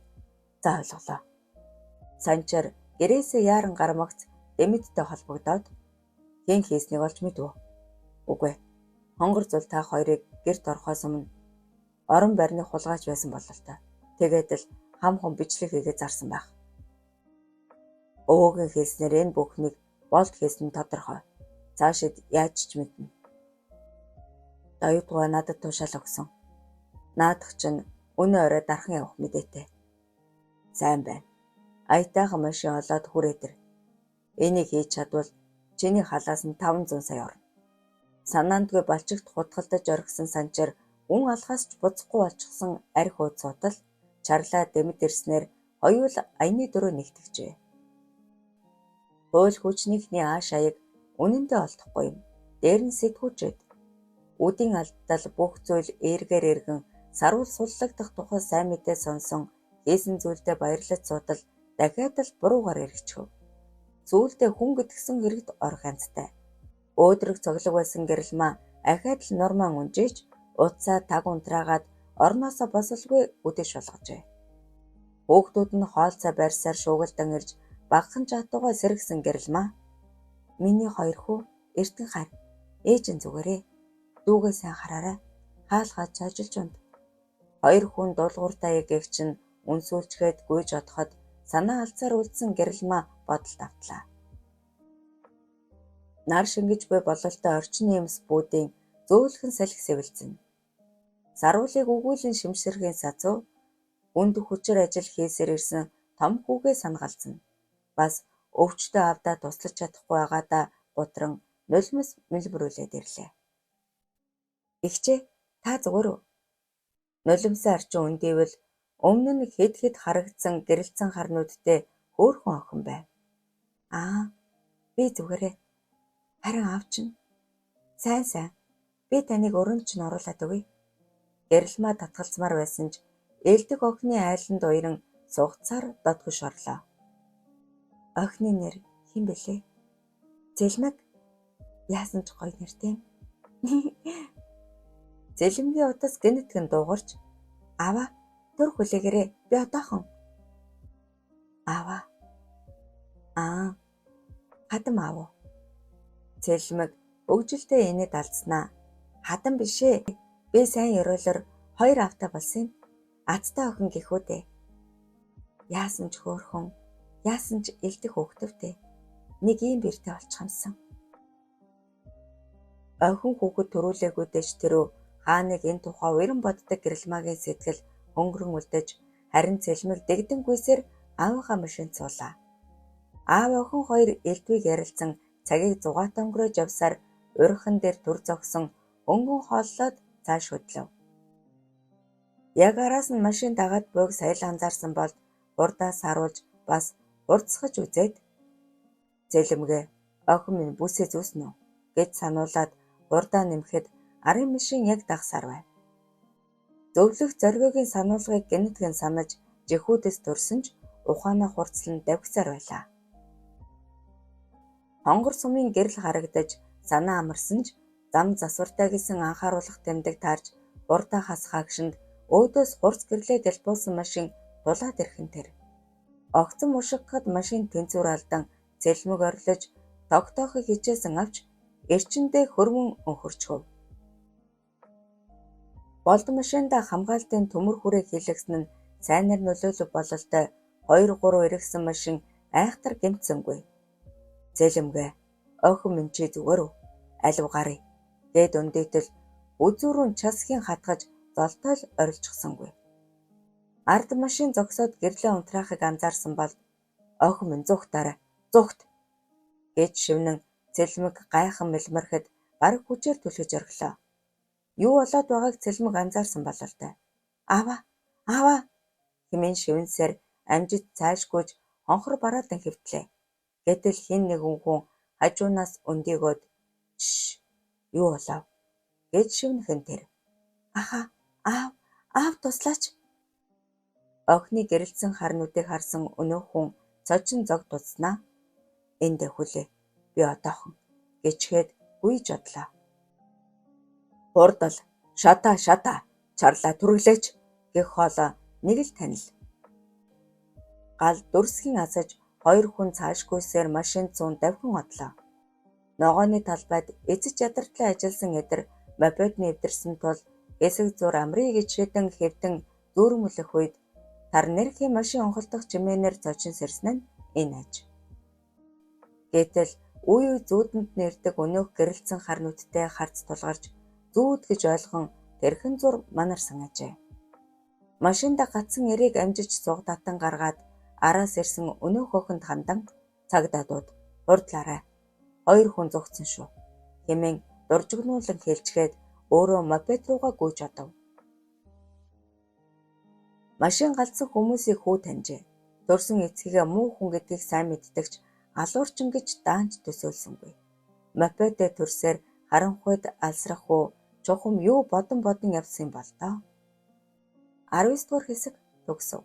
За ойлголоо. Санчир гэрээсээ яаран гармагц Дэмэдтэй холбогдоод хэн хийснийг олж мэдв үү? Үгүй. Хонгор зул та хоёрыг гэрт орохоос өмнө орон байрны хулгайч байсан бололтой. Тэгээд л хам хум бичлэг хийгээ зарсан байх. Өвөөгийн хэлснээр энэ бүхнийг болд хийсэн нь тодорхой. Цаашид яаж ч мэднэ. Доёдгоо надад тушаал өгсөн. Наадах чинь өнөө орой дархан явах мэдээтэй. Сайн байна. Аятайхан машин олоод хүрээд ир. Энийг хийж чадвал чиний халаас нь 500 сая орно. Санаандгүй балчигт хутгалдаж орхисон Санчир үн алхаас ч буцахгүй болчихсон архи ууд суутал чарлаа дэмэд ирснээр хоёул аяны дөрөө нэгтгэжээ. Хууль хүчнийхний ааш аяг үнэндээ олдохгүй юм. Дээр нь сэтгүүчэд. Үдийн алдтал бүх зүйл эргээр эргэн саруул суллагдах тухай сайн мэдээ сонсон хийсэн зүйлдээ баярлаж суутал дахиад л буруугаар эргэчихв. Сүүлдээ хүн гэдгсэн хэрэгт орох янзтай. Өөдрөг цоглог байсан гэрэлмаа ахиад л нурмаан унжиж утсаа таг унтраагаад орноосоо босолгүй үдэш болгожээ. Хүүхдүүд нь хоолцоо барьсаар шуугилдан ирж багахан жаатуугаа сэргэсэн гэрэлмаа. Миний хоёр хүү эртэн хар ээж нь зүгээрээ дүүгээ сайн хараарай. Хаал хаач ажиллаж унд. Хоёр хүн дулгууртай гэх чинь үнсүүлчгээд гүйж одоход санаа алдсаар үлдсэн гэрэлмаа бодолд автлаа. Нар шингэж буй бололтой орчны юмс бүүдийн зөөлхөн салхи сэвэлзэнэ. Саруулыг өгүүлэн шимширхийн сацуу хүнд хүчээр ажил хийсээр ирсэн том хүүгээ санагалзана. Бас өвчтөй аавдаа туслаж чадахгүй байгаадаа гутран нулимс мэлбэрүүлээд ирлээ. Эгчээ та зүгээр үү? Нулимсын арчин өндийвэл өмнө нь хэд хэд харагдсан гэрэлтсэн хар нүдтэй хөөрхөн охин байв. Аа би зүгээрээ. Харин аав чинь сайн сайн би таныг өрөөнд чинь оруулаад өгье. Гэрэлмаа татгалзмаар байсан ч ээлдэг охины айланд уяран сугацаар додгош орлоо. Охины нэр хэн бэлээ? Зэлмэг яасан ч гоё нэртэй юм. Цэлмэгийн утас гэнэтгэн дуугарч "Аава, түр хүлээгээрэй. Би одоохон." "Аава. Аа. Хадам аав уу?" Цэлмэг хөгжилтэй инээд алдсанаа "Хадам биш ээ. Би сайн ёроолоор 2 аавтай болсон юм. Азтай охин гэхүү дээ. Яасан ч хөөрхөн, яасан ч элдэх хөөхтөвтэй. Нэг ийм бэртэй болчих юмсан." Охин хүүхэд төрүүлээгүйдээ ч тэрөө хаа нэг энэ тухай уяран боддог Гэрэлмаагийн сэтгэл хөнгөрөн үлдэж, харин Цэлмэг дэгдэнгүйсээр аавынхаа машинд суулаа. Аав охин хоёр элдвийг ярилцсан цагийг зугаатай өнгөрөөж явсаар уурхан дээр түр зогсон өнгөн хооллоод цааш хөдлөв. Яг араас нь машин дагаад буйг сая л анзаарсан бол хурдаа саруулж бас хурдсгаж үзээд "Цэлмэгээ, охин минь бүсээ зүүсэн үү?" гэж сануулад хурдаа нэмэхэд арын машин яг дагсаар байв. Зөвлөх зоригоогийн сануулгыг гэнэтгэн санаж жихүүдэс төрсөн ч ухаанаа хурцлан давхисаар байлаа. Хонгор сумын гэрэл харагдаж санаа амарсан ч зам засвартай гэсэн анхааруулах тэмдэг таарч хурдаа хасах агшинд өөдөөс хурц гэрлээ дэлбуулсан машин тулаад ирэх нь тэр. Огцом уршигхад машин тэнцвэр алдан Цэлмэг орилож тогтоохыг хичээсэн авч эрчиндээ хөрмөн өнхөрчхөв. Болд машиндаа хамгаалтын төмөр хүрээ хийлгэсэн нь сайнаар нөлөөлөх бололтой 2-3 эргэсэн машин айхтар гэмтсэнгүй. "Цэлмэгээ, охин минь чи зүгээр үү? Алив гаръя" гэд өндийтэл үзүүрэн часхийн хатгаж золтой л орилчихсонгүй. Ард машин зогсоод гэрлээ унтраахыг анзаарсан бол "Охин минь зугтаарай, зугт" гэж шивнэн Цэлмэг гайхан мэлмэрхэд бараг хүчээр түлхэж орхилоо. Юу болоод байгааг Цэлмэг анзаарсан бололтой. "Аава, аава" хэмээн шивнэсээр амжиж цаашгүйж хонхор бараадан хэвтлээ. Гэтэл хэн нэгэн хүн хажуунаас өндийгөөд "Чш, юу болов?" гэж шивнэх нь тэр. "Ахаа, аав, аав туслаач." Охины гэрэлтсэн хар нүдийг харсан өнөөх хүн цочин зог дутснаа "Эндээ хүлээ, би одоохон" гэчихэд гүйж одлоо. "Хурдал, шатаа шатаа, чарлаа түргэлээч" гэх хоолой нэг л танил. Гал дүрсхийн асаж хоёр хүн цаашгүйсээр машинд суун давхин одлоо. Ногооны талбайд эцэж ядартлан ажилласан эдэр мопедны эвдэрсэн тул хэсэг зуур амрыг гэж шидэн хэвтэн зүүрмөлөх үед тар нэрхийн машин онхолдох чимээнээр зочин сэрсэн нь энэ аж. Гэтэл үе үе зүүдэнд нэрдэг өнөөх гэрэлтсэн хар нүдтэй харц тулгарч зүүд гэж ойлгон тэрхэн зур манарсан ажээ. Машиндаа гацсан эрийг амжиж цуг татан гаргаад араас ирсэн өнөөх охинд хандан "Цагдаа дууд, хурдлаарай. 2 хүн зугтсан шүү" хэмээн дуржигнуулан хэлчихэд өөрөө мопед руугаа гүйж одов. Машин галзсан хүмүүсийг хүү таньжээ. Төрсөн эцгийгээ муу хүн гэдгийг сайн мэддэг ч алуурчин гэж даанч төсөөлсөнгүй. Мопедээ төрсөөр харанхуйд алсрах хүү чухам юу бодон бодон явсан юм бол доо. 19 дугаар хэсэг төгсөв.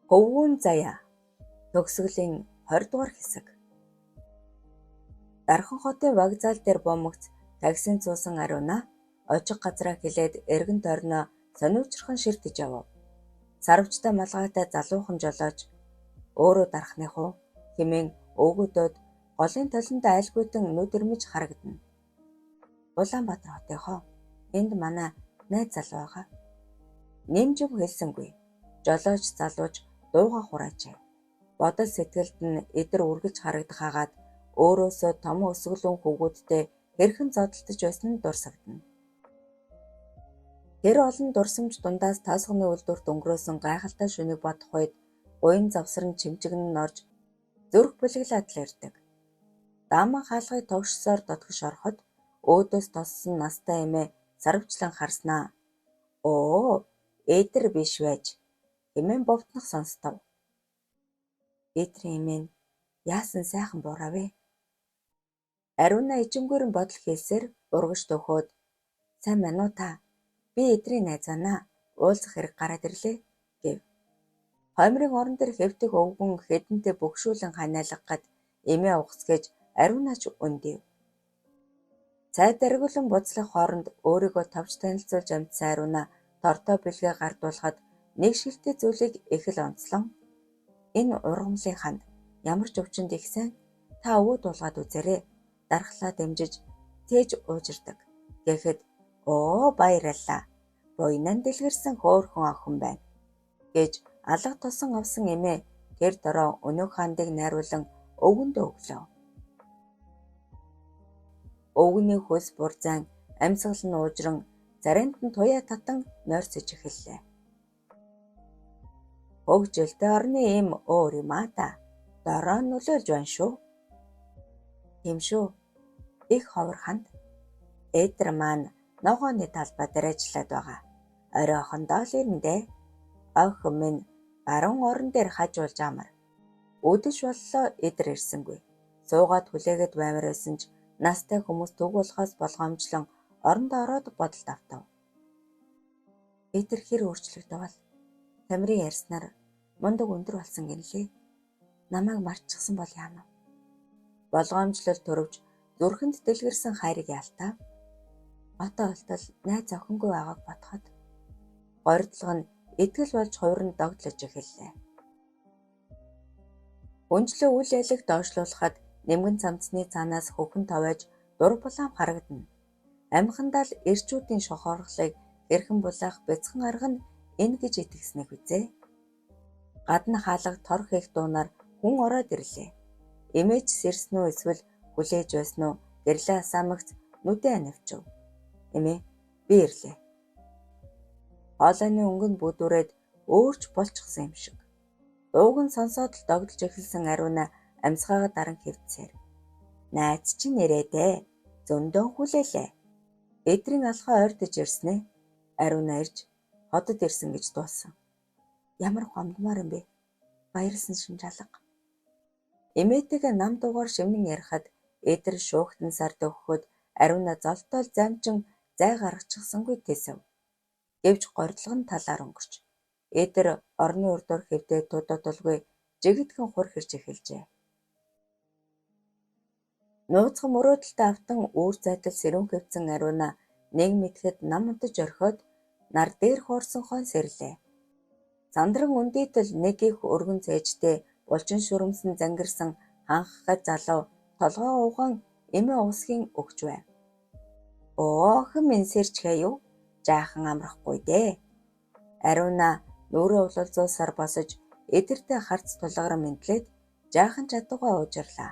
Хөвгүүн заяа. Төгсгөлийн 20 дугаар хэсэг. Дархан хотын вокзал дээр бумагц таксинд суусан Ариуна ожиг газраа хилээд эргэн тойрноо сониучирхан ширтэж явав. Сарвчтай малгайтай залуухан жолооч "Өөрөө дархных уу?" хэмээн өвгөдөөд голын толинд айлгуйтан нүд ирмэж харагдана. "Улаанбаатар хотынхоо. Энд манай найз залуу байгаа." Нэмж юм хэлсэнгүй. Жолооч залууч дууга хураажээ. Бодол сэтгэлд нь эдэр үргэлж харагдах агаад өөрөөсөө томон өсгөлөн хүүгүүдтэй хэрхэн зодолдож байсан нь дурсагдана. Тэр олон дурсамж дундаас тосгоны үйлдвэрт өнгөрөөсөн гайхалтай шөнийг бодох үед гуян завсран чимчигэн нь орж зүрх булиглаад л ирдэг. Дааман хаалгыг тогшсоор дотгош ороход өөдөөс тоссон настай эмээ сарвчлан харснаа "Оо, эдэр биш байж" хэмээн бовтнох сонстов. Эдрийн эмээ нь яасан сайхан буурав вэ? Ариуна ичимгүүрэн бодол хийлсээр урагш дөхөөд "Сайн байна уу та? Би эдрийн найз байна. Уулзах хэрэг гараад ирлээ" гэв. Хоймрын орон дээр хэвтэх өвгөн хэдэнтэй бөгшүүлэн ханиалгах гээд эмээ угсгэж Ариунаач өндөв. Цай дэргүүлэн буцлах хооронд өөрийгөө товч танилцуулж амжсан Ариуна тортой бэлгээ гардуулахад нэг шилтэй зүйлийг их л онцлон энэ ургамлын ханд ямар ч өвчинд их сайн та өвөө дуулгаад үзээрэй. Дархлаа дэмжиж тээж уужирдаг. Гэхэд "Оо баярлалаа. Буянан дэлгэрсэн хөөрхөн охин байна" гэж алга тосон авсан эмээ тэр дороо өнөөх хандыг найруулан өвгөндөө өглөө. Өвгөний хөлс бурзайн амьсгал нь уужран царайнд нь туяа татан нойрсож эхэллээ. Хөгжилтэй орны ийм өөр юм аа та. Дороо нөлөөлж байна шүү. Тийм шүү. Их ховор ханд. Эдэр маань ногооны талбай дээр ажиллаад байгаа. Оройхондоо л ирнэ дээ. Охин минь баруун орон дээр хажуулж амар. Үдэш боллоо эдэр ирсэнгүй. Суугаад хүлээгээд баймар байсан ч настай хүмүүс төг болохоос болгоомжлон орондоо ороод бодолд автав. Эдэр хэр өөрчлөгдөв. Тамирын ярьснаар мундаг өндөр болсон гэнэ лээ. Намайг мартчихсан бол яана вэ? Болгоомжлол төрөвч зүрхэнд дэлгэрсэн хайрыг ялтав. Одоо болтол найз охингүй байгааг бодоход горилдлого нь итгэл болж хувиран догдлож эхэллээ. Өнжлөө үл ялэг доошлуулахад нэмгэн цамцны цаанаас хөхөн тавиаж дур булаам харагдана. Амьхандаа л эрчүүдийн шохорхлыг хэрхэн булаах бяцхан арга нь энэ гэж итгэснийг үзээ. Гадна хаалга тор хийх дуунаар хүн ороод ирлээ. Эмээж сэрсэн үү эсвэл хүлээж байсан уу гэрлээ асаамагц нүдэн анивчив. Эмээ би ирлээ. Хоолойны өнгө нь бүдүүрээд өөрч болчихсон юм шиг. Дууг нь сонсоод л догдолж эхэлсэн Ариуна амьсгаагаа даран хэвтсээр. Найз чинь ирээдээ. Зөндөн хүлээлээ. Эдрийн алхаа ойртож ирсэн ээ. Ариуна ирж хотод ирсэн гэж дуусан. Ямар гомдмоор юм бэ? Баярлсан шимж алга. Эмээтэйгээ нам дуугаар шивнэн ярихад эдэр шуухтан сард өгөхөд Ариуна золтол замчин зай гаргачихсангүй тэсэв. Гэвч горилго нь талаар өнгөрч. Эдэр орны урдуур хэвдээ тудаа тулгүй жигдхэн хур хэрж эхэлжээ. Нууцхан мөрөөдөлтөй автан үүр зайдал сэрүүн хэвтсэн Ариуна нэг мэдэхэд нам унтаж орхиод нар дээр хуурсан хон сэрлээ. Сандран өндийтэл нэг их өргөн цээжтэй булчин шүрмсэн зангирсан ханхахад залуу толгой угаан эмээ уусхийн өгч байв. Өө охин минь сэрчхээ юу? Жаахан амрахгүй дээ. Ариуна нүрээ улалзуулсаар босож эдэртэй харц тулгаран мэндлээд жаахан чадваа уужирлаа.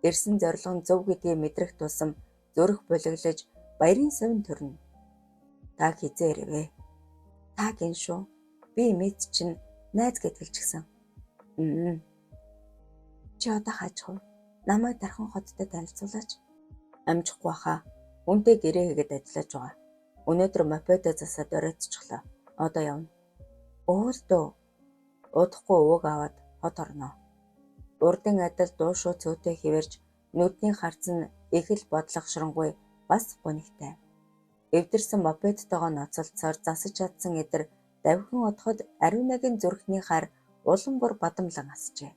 Ирсэн зорилго нь зөв гэдгийг мэдрэх тусам зүрх булиглаж баярын совин төрнө. Та хэзээ ирэвэ? Та гин шүү. Би эмээд чинь найз гэд хэлчихсэн. Чи одоо хаачих вэ? Намайг Дархан хоттой танилцуулаач. Амжихгүй хаа. Хүнтэй гэрээ хийгээд ажиллаж байгаа. Өнөөдөр мопедо засаад оройтчихлоо. Одоо явна. Өвөл дөө. Удахгүй өвөг аваад хот орно. Урдын адил дуушуу цөөтэй хэвэрч нүдний харц нь их л бодлогоширонгуй бас гунигтай. Эвдэрсэн мопедтойгоо ноцолдсоор засаж чадсан эдэр давхин одоход Ариунагийн зүрхний хар улам бүр бадамлан асжээ.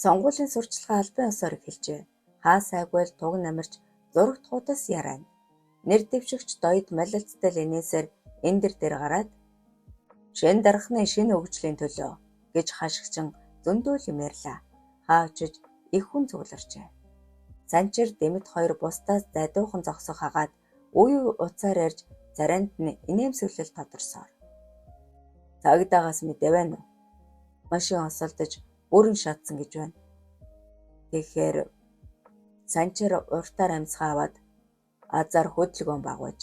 Сонгуулийн сурталчилгаа албан ёсоор эхэлжээ. Хаа сайгүй л туг намирч зурагт хуудас яриана. Нэр дэвшигч доёд молилцтой линээсээр эндэр дээр гараад шинэ дархны шинэ хөгжлийн төлөө гэж хашгичин зөндөө л юм ярьлаа. Хаа очиж их хүн цугларчээ. Санчир дэмэд хоёр бусдаас зайдуухан зогсох хагаад үе үе утсаар ярьж царайнд нь инээмсэглэл тодорсоор. Цагдаагаас мэдээ байна уу? Машин осолдож бүрэн шатсан гэж байна. Тэгэхээр Санчир уртаар амьсгаа аваад азар хөдөлгөөн багваж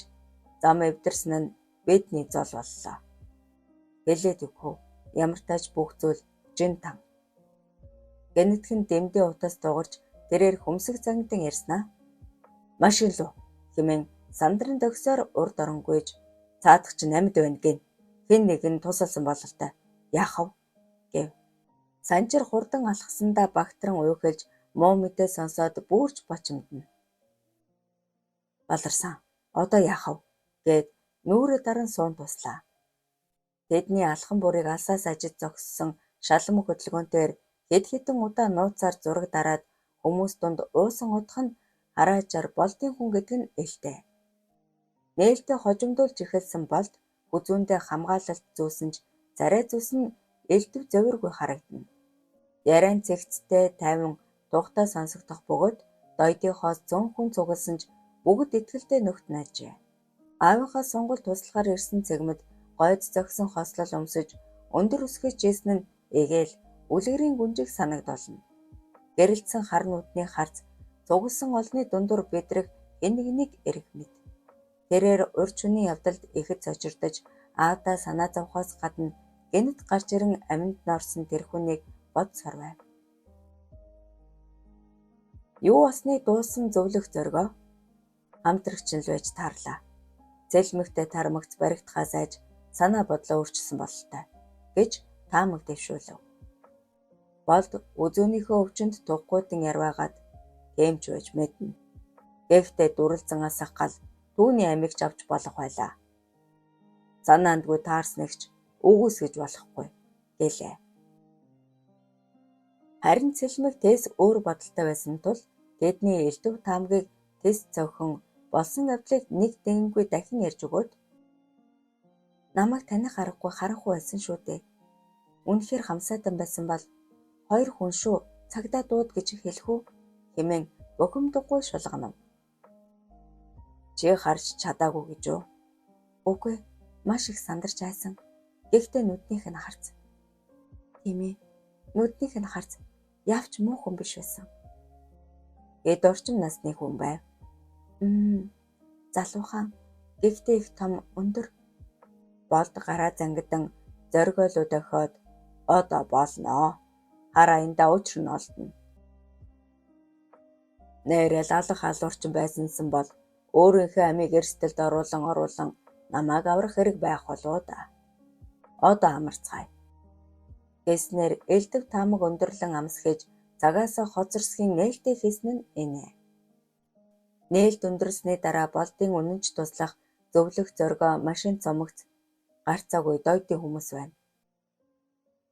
зам эвдэрсэн нь бидний зол боллоо. Хэлээд өгөх үү? Ямар тач бүх зүйл жин тан. Гэнэтхэн дэмдээ утас дугарч тэрээр хөмсөг зангидан ярьснаа. Машин луу хэмээн сандран дөгсөөр урд оронгуйж цаадах чинь амьд байна гин. Хэн нэг нь тусалсан бололтой. Яах вэ? Гэв. Санчир хурдан алхасандаа багтран уйхалж муу мэдээ сонсоод бүрч бочимдно. Баларсан. Одоо яах вэ? Гэд нүрээ даран суун туслаа. Тэдний алхам бүрийг алсаас ажиж зогссон шалан хөдөлгөөнтөр хэд хэдэн удаа нууцаар зураг дараад Хүмүүс дунд уусан одох нь хараажаар Болдын хүн гэдэг нь элтэй. Нээлтээ хожимдуулж эхэлсэн Болд хүзүүндээ хамгаалалт зүүсэн ч царай зүс нь элдэв зовиргүй харагдана. Яриан цэгцтэй тайван тухтай сонсогдох бөгөөд Дойдынхоос 100 хүн цугласан ч бүгд итгэлтэй нөхд наажээ. Аавынхаа сонгуул туслахаар ирсэн цэгмэд гойд зохисон хослол өмсөж өндөр өсгөж ийсэн нь эгээл үлгэрийн гүнжиг санагдуулна. Гэрэлтсэн хар нүдний харц цугласан олонны дундуур бидрэх хэн нэгнийг эрг мэд. Тэрээр урьд шөнийн явдалд ихэд цочирдож аавдаа санаа зовхоос гадна гэнэт гарч ирэн аминд нь орсон тэр хүнийг бодсоор байв. Юу болсныг дуусан зөвлөх зоригоо хамтрагч нь л байж таарлаа. Цэлмэгтэй тармагц баригдахаас айж санаа бодлоо өөрчилсөн бололтой гэж таамаг дэвшүүлэв. Болд үзүүнийхөө өвчнөд туггуйтан ярваагаад тийм ч байж мэднэ. Гэхдээ дүрэлзэн асах гал түүний амийг ч авч болох байлаа. Санаандгүй таарсныг ч үгүйсгэж болохгүй гэлээ. Харин цэлмэг тэс өөр бодолтой байсан тул тэдний элдэв таамгийг тэс цохин болсон явдлыг нэг дэгэнгүй дахин ярьж өгөөд намайг таних аргагүй харанхуй байсан шүү дээ. Үнэхээр хамсаатан байсан бол хоёр хүн шүү цагдаа дууд гэж хэлэх үү хэмээн бухимдаггүй шулганав. Чи харж чадаагүй гэж үү? Үгүй, маш их сандарч айсан. Гэхдээ нүднийх нь харц. Тийм ээ. Нүднийх нь харц явч муу хүн биш байсан. Эд орчим насны хүн байв. Залуухан. Гэхдээ их том өндөр. Болд гараа зангидан зоригоолуу дохиод одоо болноо. Хараа эндээ учир нь олдоно. Нээрэл алах алуурчин байсансан бол өөрийнхөө амийг эрсдэлд оруулан намайг аврах хэрэг байх болов да. Одоо амарцгаая. Гэснээр элдэв таамаг өндөрлөн амсгэж цагаасаа хоцорсхийн нээлттэй хийсэн нь энэ. Нээлт өндөрсний дараа Болдын үнэнч туслах зөвлөх зоригоо машин цомогц гарцаагүй дойдын хүмүүс байна.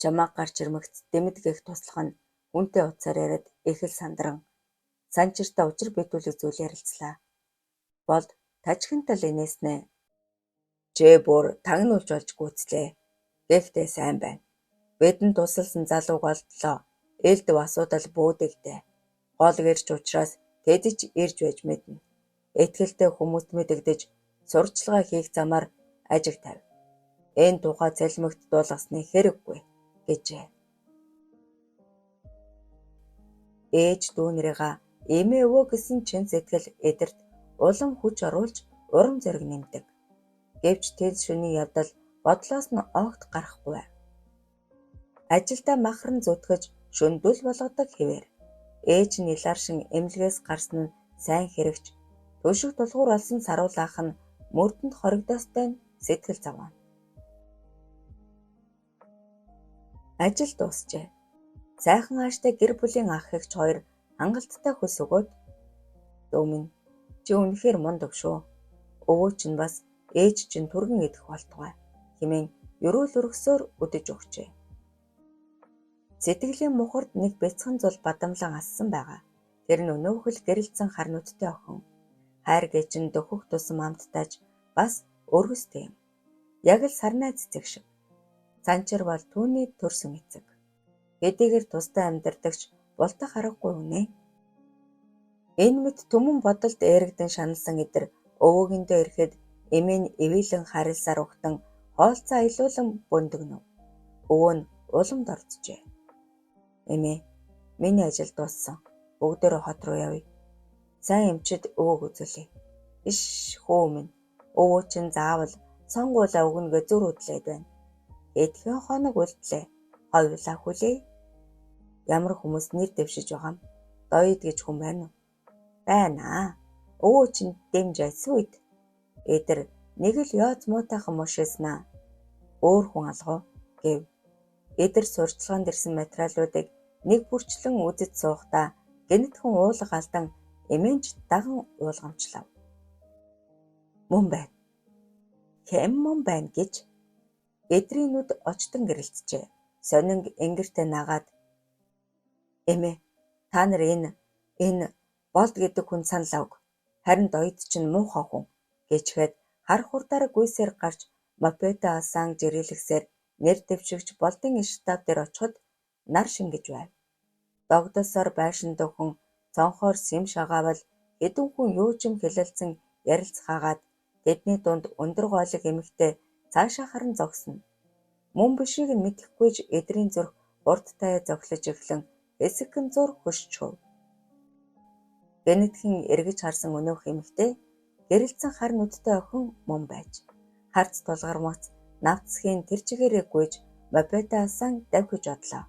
Чамааг гарч ирмэгц дэмэдгэх туслах нь хүнтэй утсаар яриад их л сандран санчиртаа учир битүүлэг зүйл ярилцлаа. Болд тажхинтал инээснээ. Чи бүр тагнуулж болж гүйцлээ. Гэхдээ сайн байна. Бидэнд тусалсан залууг олдлоо. Элдэв асуудал бүүдэгдээ. Гол гэрч учраас тэд ч ирж байж мэднэ. Итгэлтэй хүмүүст мэдэгдэж сурталчилгаа хийх замаар ажиг тавь. Энэ тухай цэлмэгт дуулгасны хэрэггүй гэжээ. Ээж дүү нарыгаа эмээ өвөө гэсэн чин сэтгэл эдэрт улам хүч оруулж урам зориг нэмдэг. Гэвч тэд шөнийн явдал бодлоос нь огт гарахгүй байв. Ажилдаа махран зүтгэж шөнөдөл болгодог хэвээр. Ээж нь илааршин эмнэлгээс гарсан нь сайн хэрэгч төшиг тулгуур олсон саруулаах нь мөрдөнд хоригдоостой нь сэтгэл зовооно. Ажил дуусжээ. Сайхан ааштай гэр бүлийн ах эгч хоёр хангалттай хөлс өгөөд дүү минь чи үнэхээр мундаг шүү. Өвөө чинь бас ээж чинь түргэн идэх болтугай хэмээн ерөөл өргөсөөр үдэж өгчээ. Сэтгэлийн мухард нэг бяцхан зул бадамлан ассан байгаа. Тэр нь өнөөхөл гэрэлтсэн хар нүдтэй охин. Хайр гэж нь дөхөх тусам амттайч бас өргөстэй юм. Яг л сарнай цэцэг шиг. Санчир бол түүний төрсөн эцэг. Хэдийгээр тусдаа амьдардагч бултах аргагүй үнэ. Энэ мэт түмэн бодолд ээрэгдэн шаналсан эдэр өвөөгийн ирэхэд эмээ нь ивэлэн харилсаар угтан хоолцоо аялуулан бөндөгнөв. Өвөө нь уламд орцжээ. Эмээ, миний ажил дууссан. Бүгдээрээ хот руу явъя. Сайн эмчид өвөөг үзүүлье. Иш хөө минь. Өвөө чинь заавал сонгуулаа өгнө гэж зүр хөдлөөд байна. Эдхэн хоног үлдлээ. Хоёулаа хүлээе. Ямар хүмүүс нэр дэвшиж байгаа юм? Доёд гэж хүн байна уу? Байна аа. Өвөө чинь дэмж айсан үед. Эдэр нэг л ёоц муутайхан мушээснаа. Өөр хүн алгав гэв. Эдэр сурчлаганд ирсэн материалуудыг нэг бүрчлэн үзэж суухдаа гэнэтхэн уулга алдан эмээнч даган уулгамжлав. Мөн байна. Хэн мөн байна гэж эдрийн нүд очтон гэрэлтжээ. Сонин ингэртэй нагаад эмээ та нар энэ Энэ Болд гэдэг хүн санал авг. Харин Доёд чинь муухай хүн гэчихэд хар хурдаар гүйсээр гарч мопедоо алсан жирэлгэсээр нэр дэвшигч Болдын штаб дээр очиход нар шингэж байв. Догдолсоор байшин дөхөн цонхоор сэм шагаавал хэдэн хүн юу ч юм хэлэлцэн ярилцгаагаад тэдний дунд өндөр гоолог эмэгтэй цаашаа харан зогсно. Мөн бишийг нь мэдэхгүй ч эдрийн зүрх урдтай зохилож эхлэн хэсэгхэн зуур хөшчихөв. Гэнэтхэн эргэж харсан өнөөх эмэгтэй гэрэлтсэн хар нүдтэй охин мөн байж харц тулгармагц навцхийн тэр чигээрээ гүйж мопедоо алсан давхиж одлоо.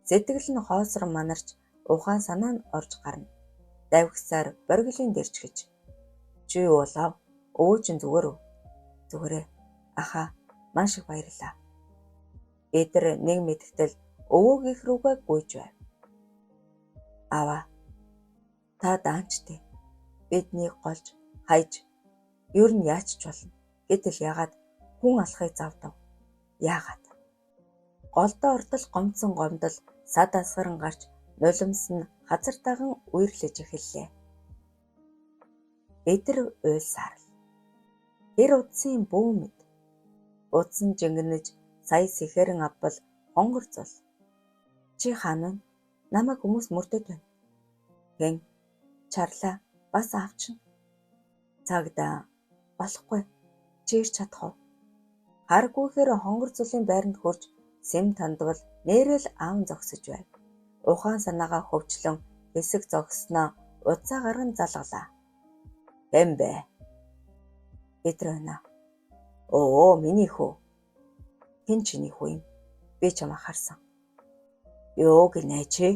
Сэтгэл нь хоосрон манарч ухаан санаа нь орж гарна. Давхисаар боргилийн дэрчгэж. Чи юу болов? Өвөө чинь зүгээр үү? Зүгээрээ. Аха, маш их баярлалаа. Эдэр нэг мэдгэтэл өвөөгийнх рүүгээ гүйж байв. Аваа. Та даанчтай. Биднийг голж, хайж, ер нь яач ч болно. Гэтэл ягаад хүн алахыг завдав? Яагаад? Голдоо ортол гомдсон гомдол сад асгаран гарч нулимс нь хазар даган үерлэж эхэллээ. Эдэр уйлсаар л. Тэр утсын бүү мэд. Утсан жингэнэж сая сэхэрэн авбал хонгор зул. Чи хаана вэ? Намайг хүмүүс мөрдөд байна. Хэн? Чарлаа. Бас аавчна. Цагдаа. Болохгүй. Чи ирч чадах уу? Харгүйхээр хонгор зулын байранд хүрч сэм тандвал нээрэл аав зогсож байв. Ухаан санаагаа хөвчлөн хэсэг зогссноо утсаа гарган залгалаа. Хэн бэ? Эдэр байна. Оо, миний хүү. Хэн чиний хүү юм? Би чамайг харсан. Юу гинэ чи?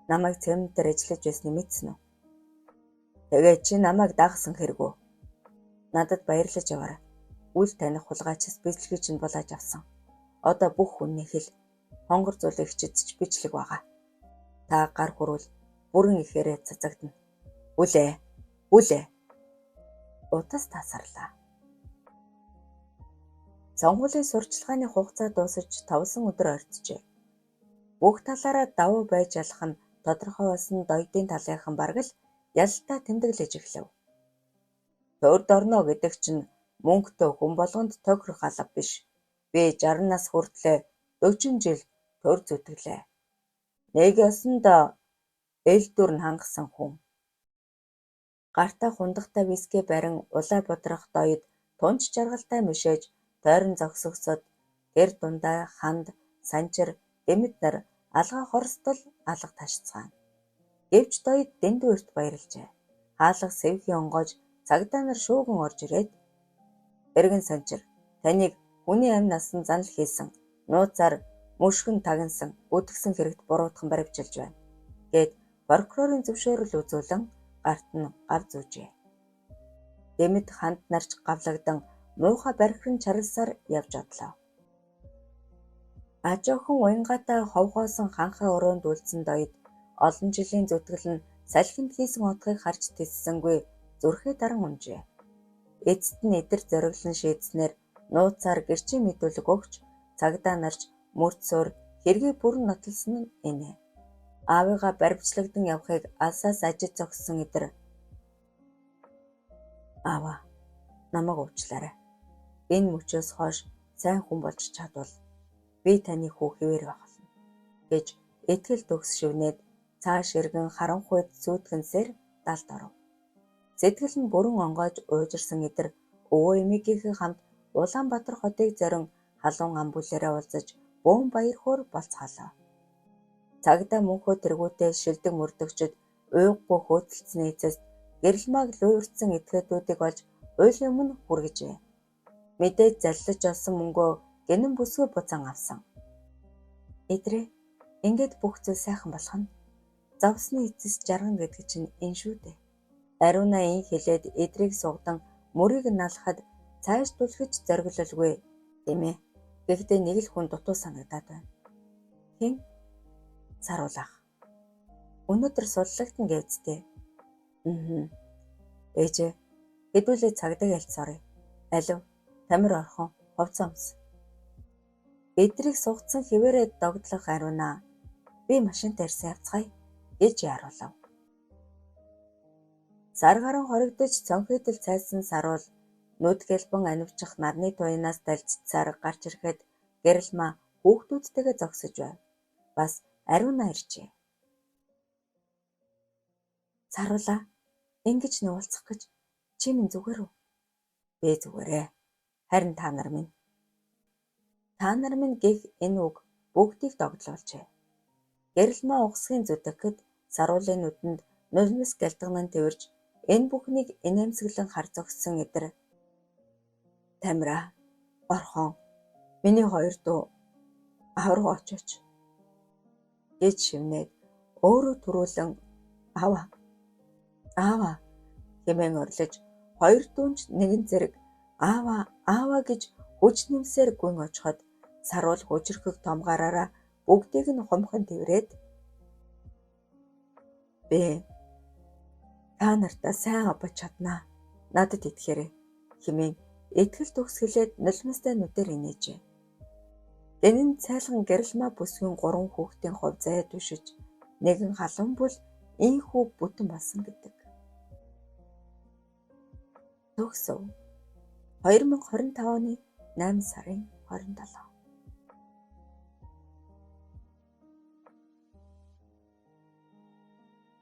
Намайг цемент дээр ажиллаж байсныг мэдсэн үү? Тэгээд чи намайг дагсан хэрэгүү. Надад баярлаж яваарай. Үл таних хулгайчаас бичлэгийг чинь булааж авсан. Одоо бүх хүнний хэл хонгор зулыг хичээдч бичлэг байгаа. Та гар хүрвэл бүрэн ихээрээ цацагдана. Үлээ. Үлээ. Утас тасарлаа. Сонгуулийн сурчлагын хугацаа дуусаж 5 өдөр ойртжээ. Бүх талаараа давуу байж ялах нь тодорхой болсон Доёдын талынхан бараг л ялалтаа тэмдэглэж эхлэв. Тойрд орно гэдэг чинь мөнгөтэй хүн болгонд тохирох алга биш. Би 60 нас хүртлээ 40 жил төр зүтгэлээ. Нэг ёсонд эл дүр нь хангасан хүн. Гартаа хундахтай виски барин улаа будрах Доёд тунч жаргалтай мишээж тойрон зогсогсод тэр дундаа ханд, санчир, дэмэд нар алгаа хорстол алга ташцгаана. Гэвч Доёд дэндүү эрт баярлжээ. Хаалга сэвхий онгоож цагдаа нар шүүгэн орж ирээд эргэн санчир таныг хүний амь насан занал хийсэн нууцаар мөшгөн тагнасан үдгсэн хэрэгт буруутхан баривчилж байна гэд прокурорын зөвшөөрөл үзүүлэн гарт нь гав зүүжээ. Дэмэд ханд нарч гавлагдан муухай бархиран чарласаар явж одлоо. Аж охин уянгаатай ховхоосон ханхай өрөөнд үлдсэн Доёд олон жилийн зүтгэл нь салхинд хийсэн отгыг харж тэссэнгүй зүрхээ даран унжээ. Эцэст нь эдэр зориглон шийдснээр нууцаар гэрчийн мэдүүлэг өгч цагдаа нарч мөрдсөөр хэргийг бүрэн нотолсон нь энэ. Аавыгаа баривчлагдан явахыг алсаас ажиж зогссон эдэр ааваа намайг уучлаарай. Энэ мөчөөс хойш сайн хүн болж чадвал би таны хүү хэвээр байх болно гэж итгэл төгс шивнээд цааш эргэн харанхуйд сүйтгэнсээр далд оров. Сэтгэл нь бүрэн онгойж уйжирсан эдэр өвөө эмээгийнхээ хамт Улаанбаатар хотыг зорин халуун ам бүлээрээ уулзаж бөөн баяр хөөр болцгаалаа. Цагдаа мөнхөө тэргүүтээ шилдэг мөрдөгчд уйггүй хөөцөлдсөний эцэст гэрэлмааг луйварчсан этгээдүүдийг олж хуулийн өмнө хүргэжээ. Мэдээж заллаж олсон мөнгөө гэнэн бүсгүй буцаан авсан. Эдрээ ингээд бүх зүйл сайхан болох нь. Зовсны эцэс жаргана гэдэг чинь энэ шүү дээ. Ариунаа ин хэлээд эдрийг сугдан мөрийг налахад цааш түлхэж зориглолгүй тийм ээ. Гэхдээ нэг л хүн дутуу санагдаад байна. Хэн? Саруулах. Өнөөдөр суллагтан гэвцтэй. Мм. Ээжээ хэдүүлээ цагдаа ялцаарай. Алив тамир орхон хувцас өмс. Эдрийг сугдсан хэвээрээ догдлох Ариунаа би машинтай ирсэн явцгаая гэж яаруулав. Сар гарan хоригдож цонхитол цайсан Саруул нүд гэлбэн анивчих нарны туянаас далжсаар гарч ирэхэд Гэрэлмаа хүүхдүүдтэйгээ зогсож байв. Бас Ариунаа иржээ. Саруулаа, ингэж нуулцах гэж чи минь зүгээр үү? Би зүгээрээ. Харин та нар минь. Та нар минь гэх энэ үг бүгдийг догдлуулжээ. Гэрэлмаа угсгийн зүтгэхэд Саруулын нүдэнд нулимс гялтганан тэвэрч энэ бүхнийг инээмсэглэн хар зогссон эдэр Тамира, Орхон, миний хоёр дүү аварга очооч гэж шивнээд өөрөө түрүүлэн аава аава хэмээн орилож хоёр дүү нь ч нэгэн зэрэг аава аава гэж хүч нэмсээр гүн очиход Саруул хүчирхэг том гараараа бүгдийг нь хумхан тэврээд би та нартаа сайн овбож чаднаа. Надад итгээрэй хэмээн итгэл төгсгөлээд нулимстай нүдээр инээжээ. Гэнэн цайлган Гэрэлмаа бүсгүйн гурван хүүхдийн хувь заяа түшиж нэгэн халуун бүл ийнхүү бүтэн болсон гэдэг. Төгсөв. 2025 оны 8 сарын 27.